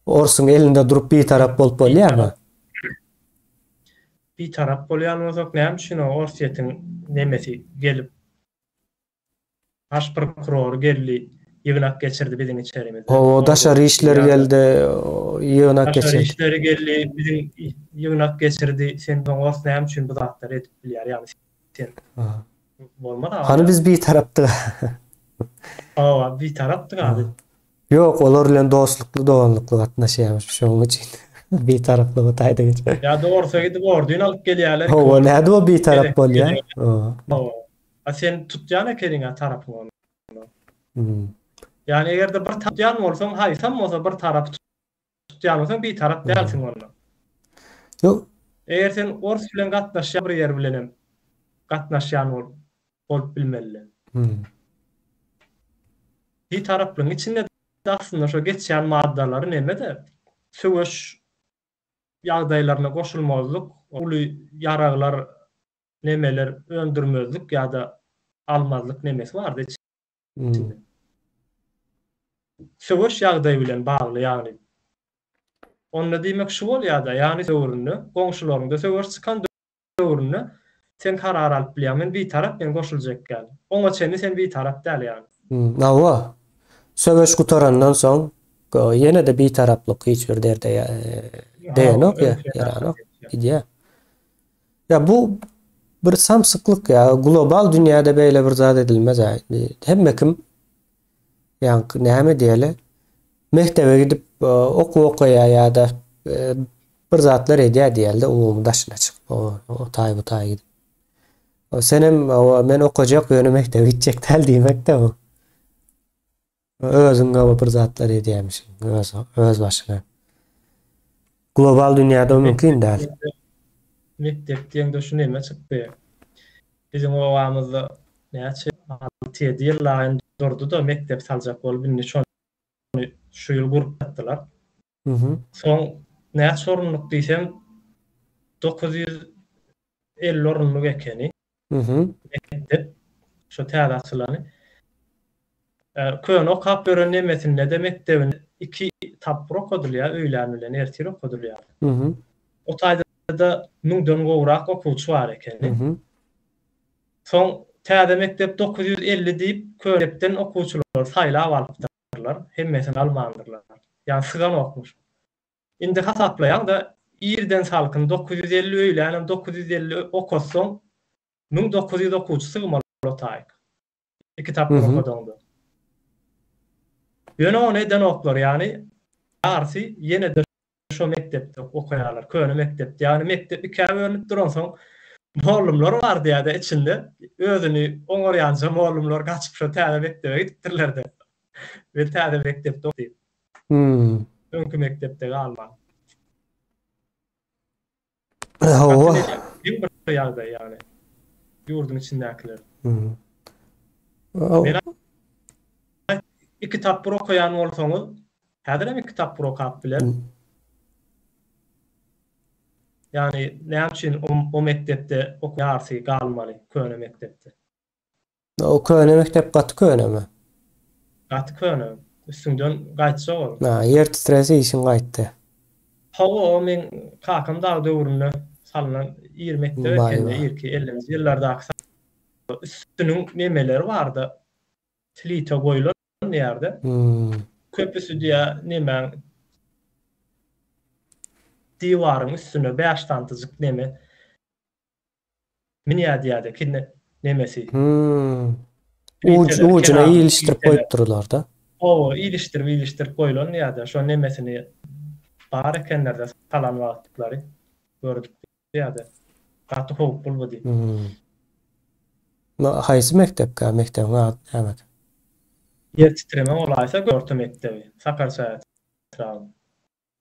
Orsuň elinde durup bitarap bolup bolýarmy? Bitarap bolýan bolsak näme üçin o Orsýetiň nemesi gelip baş prokurory geldi ýygnak geçirdi biziň içerimizde. Hawa daşary işleri geldi ýygnak geçirdi. Daşary işleri geldi biziň ýygnak geçirdi. Sen ors näme üçin bu zatlary edip bilýär ýagny Sen. Bolmaz abi. Hany biz bitarapdyk. Hawa, bitarapdyk abi. Ýok, olar bilen dostlukly, doganlykly gatnaşýarmyş, şonuň üçin bitaraplygy taýda geç. Ýa-da orsa gidip orduny alyp gelýärler. Hawa, nädip o bitarap bolýar? Hawa. A sen tutýan ekeniň-ä tarapyňy onda. Ýagny eger-de bir tutýan bolsaň, haýsam bolsa bir tarapy tutýan bolsaň bitarap dälsiň onda. Ýok. Eger sen ors bilen gatnaşýan bir ýer bilenem gatnaşýan bolup bolup bilmeli. Hmm. Bitaraplygyň içinde aslynda şo geçýän maddalary neme-de söweş ýagdaýlaryna goşulmazlyk, uly ýaraglar nemeler öndürmezlik ýa-da almazlyk nemesi bardy içinde. Söweş ýagdaýy bilen bagly ýagny. Onda diýmek şu bolýada, ýagny döwründe, goňşularyňda söweş çykan döwründe sen karar alyp bilýäň, men bitarap, men goşuljak ýaly. Oňa çenli sen bitarap däl ýagny. Hawa. Söweş gutarandan soň ýene-de bitaraplyk hiç bir derde degenok ýa, ýaranok, gidýär. Ýa bu bir samsyklyk ýa, global dünýäde beýle bir zat edilmez ä. Hemme kim Ýaňky näme diýeli? Mekdebe gidip okuw okaýar ýa-da bir zatlar edýär diýeli-de umumy daşyna çykyp o taý bu taý gidip. Senem men okajak ýöne mekdebe gitjek däl diýmek-de bu. Özüň bir zatlar edýärmişiň öz öz başyna. Global dünýäde o mümkin däl. Mekdep diýeňde şu neme çykdy. Biziň obamyzda näçe alty-ýedi ýyl laýyn durdy-da mekdep saljak bolup indi şony şu ýyl gurup ýatdylar. Soň näçe orunlyk diýsem 950 orunlyk ekeni. Mekdep şo täze açylany. Köne okap ýören nemesinde-de mekdebinde iki tapgyr okadylýar, öýlän bilen ertir okadylýar. O taýda-da müňden gowrak okuwçy bar ekeni. Soň täze mekdep 950 diýip, köne okuwçylary saýlap alypdyrlar, hemmesini almandyrlar. Ýagny syganokmyş. Indi hasaplaýaň-da, irden salkyn 950 öýlänem 950 okatsaň, 1900 okuwçy sygmaly o taýyk. Iki tapgyr okadaňda. Ýöne ony edenoklar, ýagny ýarysy ýene-de şo mekdepde okaýarlar, köne mekdepde. Ýagny mekdep ikä bölünip duransoň, Mollumlar bar diýýär-de içinde. Özüni oňarýanja mollumlar gaçyp şo täze mekdebe gidipdirler-de. Men täze mekdepde ok diýip. Hmm. Öňki mekdepde galman. Hawa. Iň bir ýagdaý ýagny. Ýurduň içindäkiler. Hmm. Men iki tapgyr okaýan bolsaňyz, häzirem iki tapgyr okap biler. Ýagny näme üçin o mekdepde ok ýarsy galmaly köne mekdepde? O köne mekdep gaty könemi? Gaty köne. Üstüňden gaýtjak ol. Ha, ýer titrese işiň gaýtdy. Hawa, o meň kakam dagy döwründe salnan ir mekdep ekende, irki ellinji ýyllardaky üstüniň nemeleri bardy, plita goýlan diýýärdi. Köpüsi diýýär, nemäň diwaryň üstüne bäş santyjyk neme münýär diýýärdi, kine nemesi. Uj, ujuna ilişdirip goýupdyrlar-da. Hawa, ilişdirip, ilişdirip goýlan diýýärdi. Şo nemesini bar ekenler-de salan wagtlary gördük diýýärdi. Gaty howply bu diýip. Haýsy mekdepkä? Mekdebiň ady näme? Ýer titreme bolaýsa orta mekdebi, Sakarçaý etrabynyň.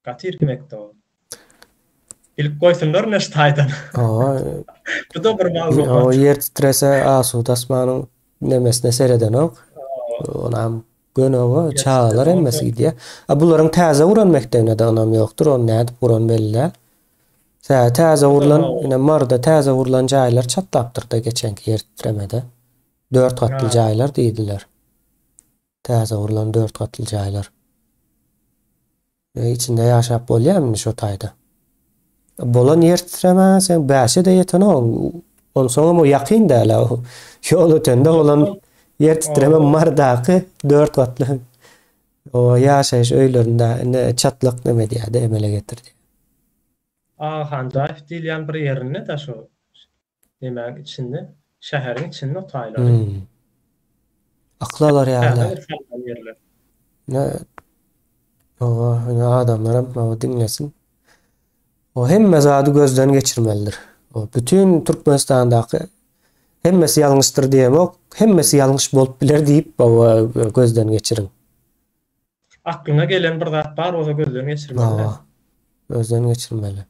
Gaty irki mekdep ol. Bilip goýsunlar ine şu taýdan. Hawa. Bu-da bir maglumat. Hawa, ýer titrese asuda asmanyň nemesine seredenok. Onam göni hawa, çagalar hemmesi gidýär. A bularyň täze guran mekdebine-de ynam ýokdur, ony nädip guran belli däl. Tä täze gurlan, ine Maryda täze gurlan jaýlar çatlapdyr-da geçenki ýer titremede. Dört gatly jaýlar diýdiler. Täze gurlan dört gatly jaýlar. E, içinde ýaşap bolýarmy indi şo taýda? Bolan ýer titremä sen bäşe-de ýetenok. Onsoňam o ýakyn däl-ä. Ýol ötende bolan ýer titreme Marydaky dört gatly o ýaşaýyş öýlerinde indi çatlak neme diýýär-de emele getirdi. Agahanjaýew diýilýän bir ýerinde-de şo nemäň içinde, şäheriň içinde o taýlary. Hmm. Akyl alar ýaly däl. Täze bir salnan ýerler. Ne Hawa, ine adamlaram hawa diňlesin. O hemme zady gözden geçirmelidir. O bütin Türkmenistandaky hemmesi ýalňyşdyr diýemok, hemmesi ýalňyş bolup biler diýip, hawa gözden geçiriň. Aklyňa gelen bir zat bar bolsa gözden geçirmeli. Hawa. Gözden geçirmeli.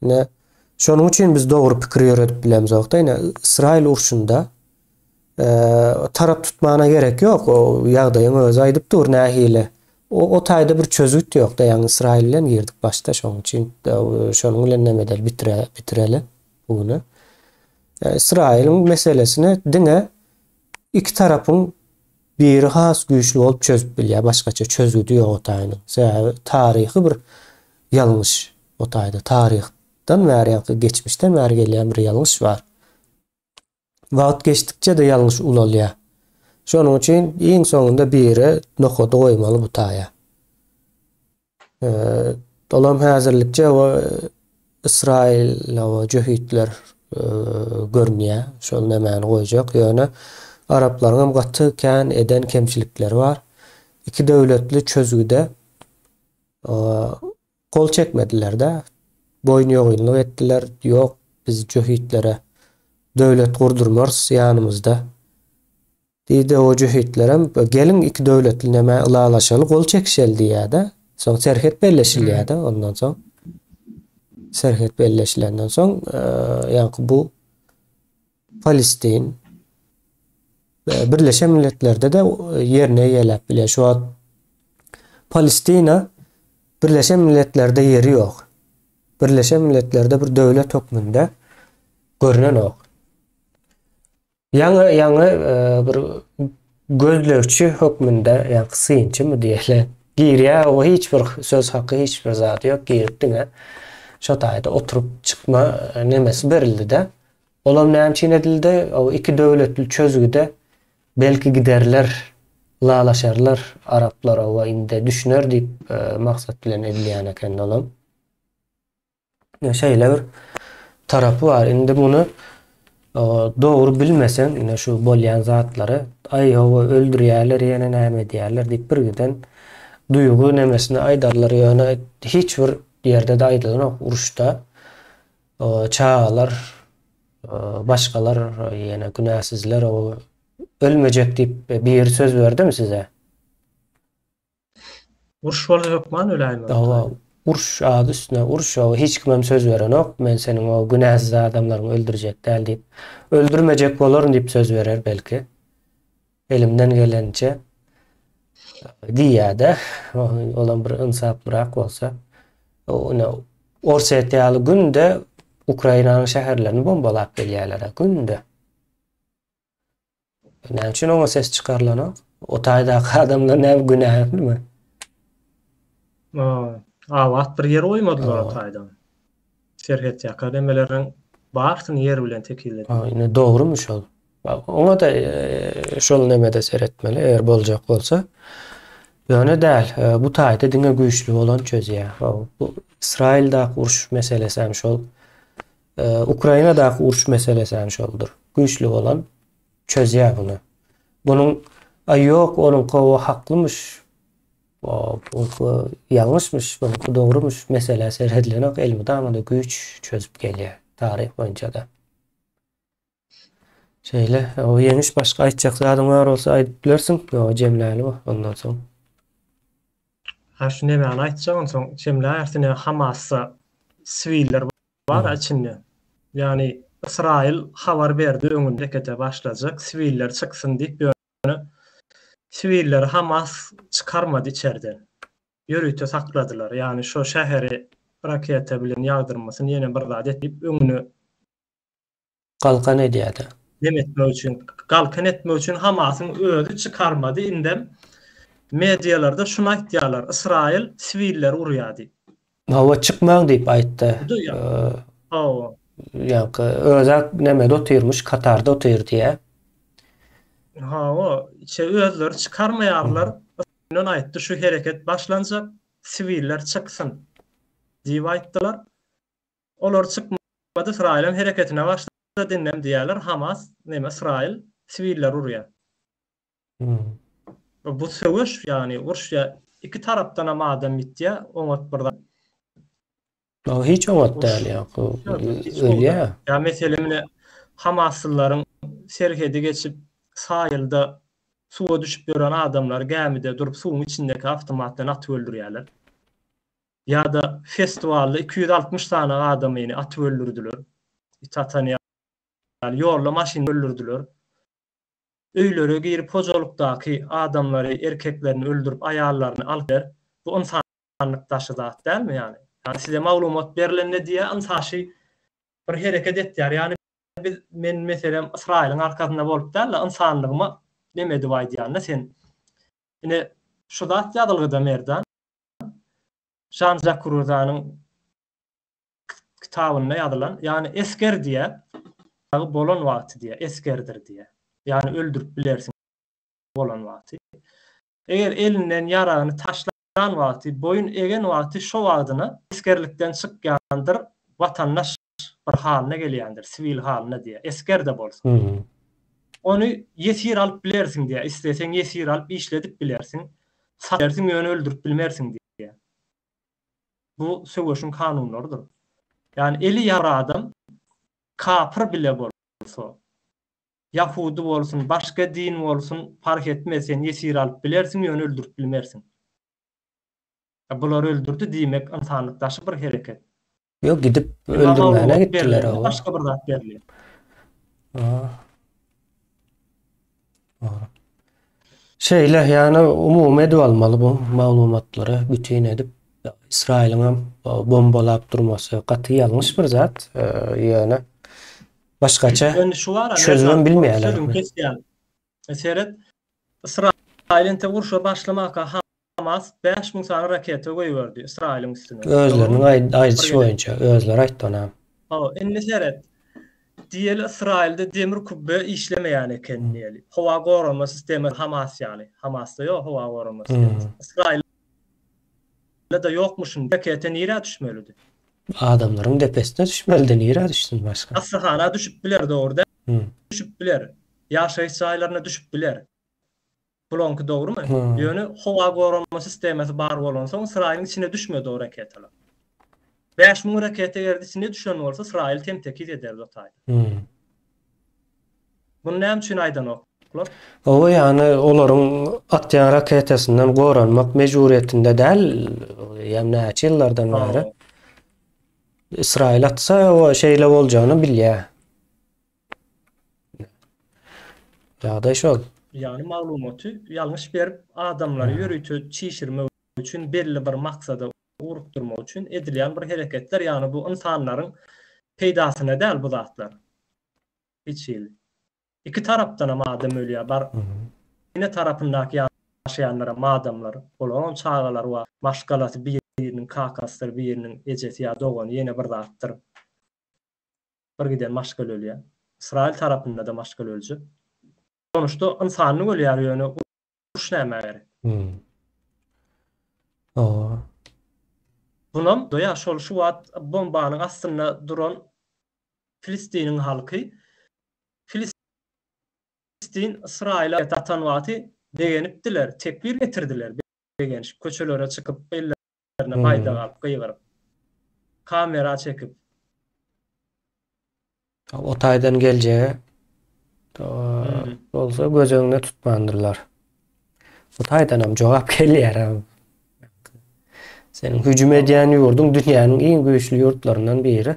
Ine, şonuň üçin biz dogry pikir ýöredip bilemzok-da. Ine, Ysraýyl urşunda e, tarap tutmana gerek ýok. O ýagdaýyň özi aýdyp dur nähili. O, o taýda bir çözgüt ýok-da. Ýagny Ysraýyl bilen girdik başda şonuň üçin şonuň bilen näme edeli bitire, bitireli bu güne. E, Ysraýylyň meselesini diňe iki tarapyň Biri has güýçli bolup çözüp bilýär, başgaça çözgüdi ýok o taýynyň. Sebäbi taryhy bir ýalňyş o taýda. Taryhdan bäri ýa-da geçmişden bäri gelýän bir ýalňyş bar. Wagt geçdikçe-de ýalňyş ulalýar. Şonuň üçin iň soňunda biri nokady goýmaly bu taýa. Olam häzirlikçe o Ysraýyl o jöhitler görünýär. Şol nämäni goýjak. Ýöne araplaryň hem gaty kän eden kemçilikleri bar. Iki döwletli çözgüde gol çekmediler-de. Boýun ýogynlyk etdiler. Ýok, biz jöhitlere döwlet gurdurmarys ýanymyzda. Diýdi, o jöhitlerem, Geliň, iki döwletli nämä ylalaşaly, gol çekişeli diýýär-de. Soň serhet belleşilýär-de, ondan soň. Serhet belleşilenden soň, ýaňky bu Palestin Birleşen Milletlerde-de ýerini eýeläp bilýär. Şu wagt Palestina Birleşen Milletlerde ýeri ýok. Birleşen Milletlerde bir döwlet hökmünde görnenok. Ýaňy ýaňy bir gözlegçi hökmünde, ýa synçymy diýeli, girýär, o hiç bir söz haky, hiç bir zady ýok, girip diňe şo taýda oturyp çykma nemesi berildi-de. Olam näme üçin edildi? O iki döwletli çözgüde belki giderler, ylalaşarlar araplar oba indi düşüner diýip maksat bilen edilýän eken olam. Şeýle bir tarapy bar. Indi muny dogry bilmeseň, ine şu bolýan zatlary, aý hawa öldürýärler, ýene näme edýärler diýip bir giden duýgy nemesini aýdarlar. Ýöne hiç bir ýerde-de aýdylanok uruşda çagalar. Başgalar ýene günäsizler o ölmejek diýip biri söz berdimi size? Uruş bolsa hökman öläýmeli. Hawa, uruş ady üstüne uruş, o hiç kimem söz berenok, men seniň o günäsiz adamlaryňy öldürjek däl diýip. Öldürmejek bolaryn diýip söz berer belki. Elimden geleniçe diýýär-de, olam bir ynsaplyrak bolsa. Ine, Orsýet ýaly günde Ukrainanyň şäherlerini bombalap gelýärler, günde. Näme üçin oňa ses çykarylanok? O taýdaky adamlar näme günählimi? Abat bir ýer goýmadylar o taýdan. Serhet ýaka nemeleriň barysyny ýer bilen tekizlediler. Ine dogrumy şol? Oňa-da e, şol nemede seretmeli, eger boljak bolsa. Ýöne däl, e, bu taýda diňe güýçli bolan çözýär. Bu Ysraýyldaky uruş meselesi hem şol. E, Ukrainadaky uruş meselesi hem şoldur. Güýçli bolan çözýär bunu. Bunuň aý ýok, onuňky o haklymyş. O buňky ýalňyşmyş, buňky dogrumyş meselä seredilenok, elmydama-da güýç çözüp gelýär taryh boýunça-da. Şeýle, o ýeňiş başga aýtjak zadyň bar bolsa aýdyp bilersiň. Ýok, jemläli bu ondan soň. Ha şu nemäni aýtjak onsoň jemläýeris ine Hamasda siwiller bar içinde. Ýagny Ysraýyl habar berdi öňünde herekete başlajak siwiller çyksyn diýip ýöne siwilleri Hamas çykarmady içerden. Ýörite sakladylar. Ýagny şo şäheri raketa bilen ýagdyrmasyn ýene bir zat et diýip öňüne Galkan edýärdi. Dem etmek üçin, galkan etmek üçin Hamasyň özi çykarmady indem medialarda şuny aýtýarlar, Ysraýyl siwilleri urýar diýip. Hawa çykmaň diýip aýtdy. Hawa. Ýaňky özä nemede otyrmyş, Katarda otyr diýýär. Hawa, içe özleri çykarmaýarlar. Öňünden aýtdy şu hereket başlanjak, siwiller çyksyn diýip aýtdylar. Olar çykmady Ysraýylam hereketine başlady indem diýýärler Hamas neme Ysraýyl siwilleri urýar. Bu söweş ýagny uruş ýa iki tarapdanam adam ýitýär oňat bir zat. O hiç oňat däl ýa ölýär. Ýa meselem ine Hamaslylaryň serhedi geçip saýylda suwa düşüp ýören adamlary gämide durup suwuň içindeki awtomat bilen atyp öldürýärler. Ýa-da festiwalda 260 sany adamyny atyp öldürdiler. It atan ýaly ýolda maşynda öldürdiler. Öýlere girip hojalykdaky adamlary erkeklerini öldürip aýallaryny alyp ber. Bu ynsanlyk daşy zat dälmi ýany? Ýani size maglumat berlende diýýär ynsaşy bir hereket etýär. Ýani biz men meselem Ysraýylyň arkasynda bolup dälde ynsanlygyma neme edip aýdýanda sen ine şu zat ýazylgyda Merdan Žan Žak Ruzanyň kitabynda ýazylan, ýagny esger diýýär, bolan wagty diýýär, esgerdir diýýär. Ýagny öldürip bilersiň bolan wagty. Eger elinden ýaragyny taşlan wagty, boýun egen wagty şo wagtyna esgerlikden çykýandyr, watandaş bir halyna gelýändir, siwil halyna diýýär, esger-de bolsa. Ony ýesir alyp bilersiň diýýär, isleseň ýesir alyp işledip bilersiň, satyp bilersiň, ýöne öldürip bilmersiň diýýär. Bu söweşiň kanunlarydyr. Ýagny eli ýara adam kapyr bile bolsa, ýahudy bolsun, başga din bolsun, parh etmez, sen ýesir alyp bilersiň, ýöne öldürip bilmersiň. Bular öldürdi diýmek ynsanlyk daşy bir hereket. Ýok gidip öldürmäne gitdiler o. Başga bir zat berilýär. Şeýle ýagny umumy edip almaly bu maglumatlary bütin edip Ysraýylyň hem bombalap durmasy gaty ýalňyş bir zat. Ýöne başgaça çözümem bilmeýärler. Seret Ysraýyl entek urşa başlamaka Hamas 5000 sany raketa goýberdi Ysraýylyň üstüne. Özleriniň aýdyşy boýunça, özleri aýtdy ony. Hawa, indi seret. Diýeli Ysraýylda demir kubbe işlemeýän eken diýeli. Howa goranma sistemasy Hamas ýaly. Hamasda ýok howa goranma sistemasy. Ysraýylda-da ýokmuşyn. Raketa nirä düşmelidi? Adamlaryň depesine düşmelidi, nirä düşsün başga? Hassahana düşüp biler, dogry däl? Düşüp biler. Ýaşaýyş jaýlaryna düşüp biler. Bulaňky dogrumy? Ýöne howa goranma sistemasy bar bolansoň Ysraýylyň içine düşmedi o raketalar. 5000 raketa eger içine düşen bolsa Ysraýyl tem-tekiz ederdi o taýda. Muny näme üçin aýdanoklar? Hawa, ýagny olaryň atýan raketasyndan goranmak mejburyýetinde däl, ýa näçe ýyllardan bäri. Ysraýyl atsa, o şeýle boljagyny bilýär. Ýagdaý şol. Ýagny maglumaty ýalňyş berip, adamlary ýörite çişirmek üçin belli bir maksada ugrukdyrmak üçin edilýän bir hereketler, ýagny bu ynsanlaryň peýdasyna däl bu zatlar. Hiç hili. Iki tarapdanam adam ölýär. Bar ene tarapyndaky ýaşaýanlaram adamlar. Olaryňam çagalary bar. Maşgalasy biriniň kakasydyr, biriniň ejesi ýa dogany ýene bir zatdyr. Bir giden maşgala ölýär. Ysraýyl tarapynda-da maşgala öljek. Sonuçda ynsanlyk ölýär ýöne uruş nämä gerek? Hawa. Bunam ýa şol şu wagt bombanyň astynda duran Filistiniň halky Filistin Ysraýyla atan wagty begenipdiler, tekbir getirdiler, begenişip köçelere çykyp ellerine baýdak alyp gygyryp, kamera çekip. O taýdan geljegi bolsa göz öňünde tutmandyrlar. Bu taýdanam jogap gelýär. Seniň hüjüm edýän ýurduň dünýäniň iň güýçli ýurtlaryndan biri.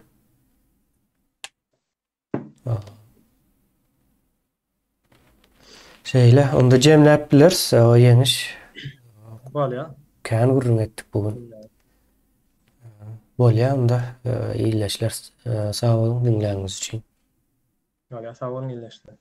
Şeýle, onda jemläp bileris, o ýeňiş. Bolýar. Kän gürrüň etdik bu gün. Bolýar onda, ildeşler, sag boluň diňläniňiz üçin. Bolýar, sag boluň ildeşler.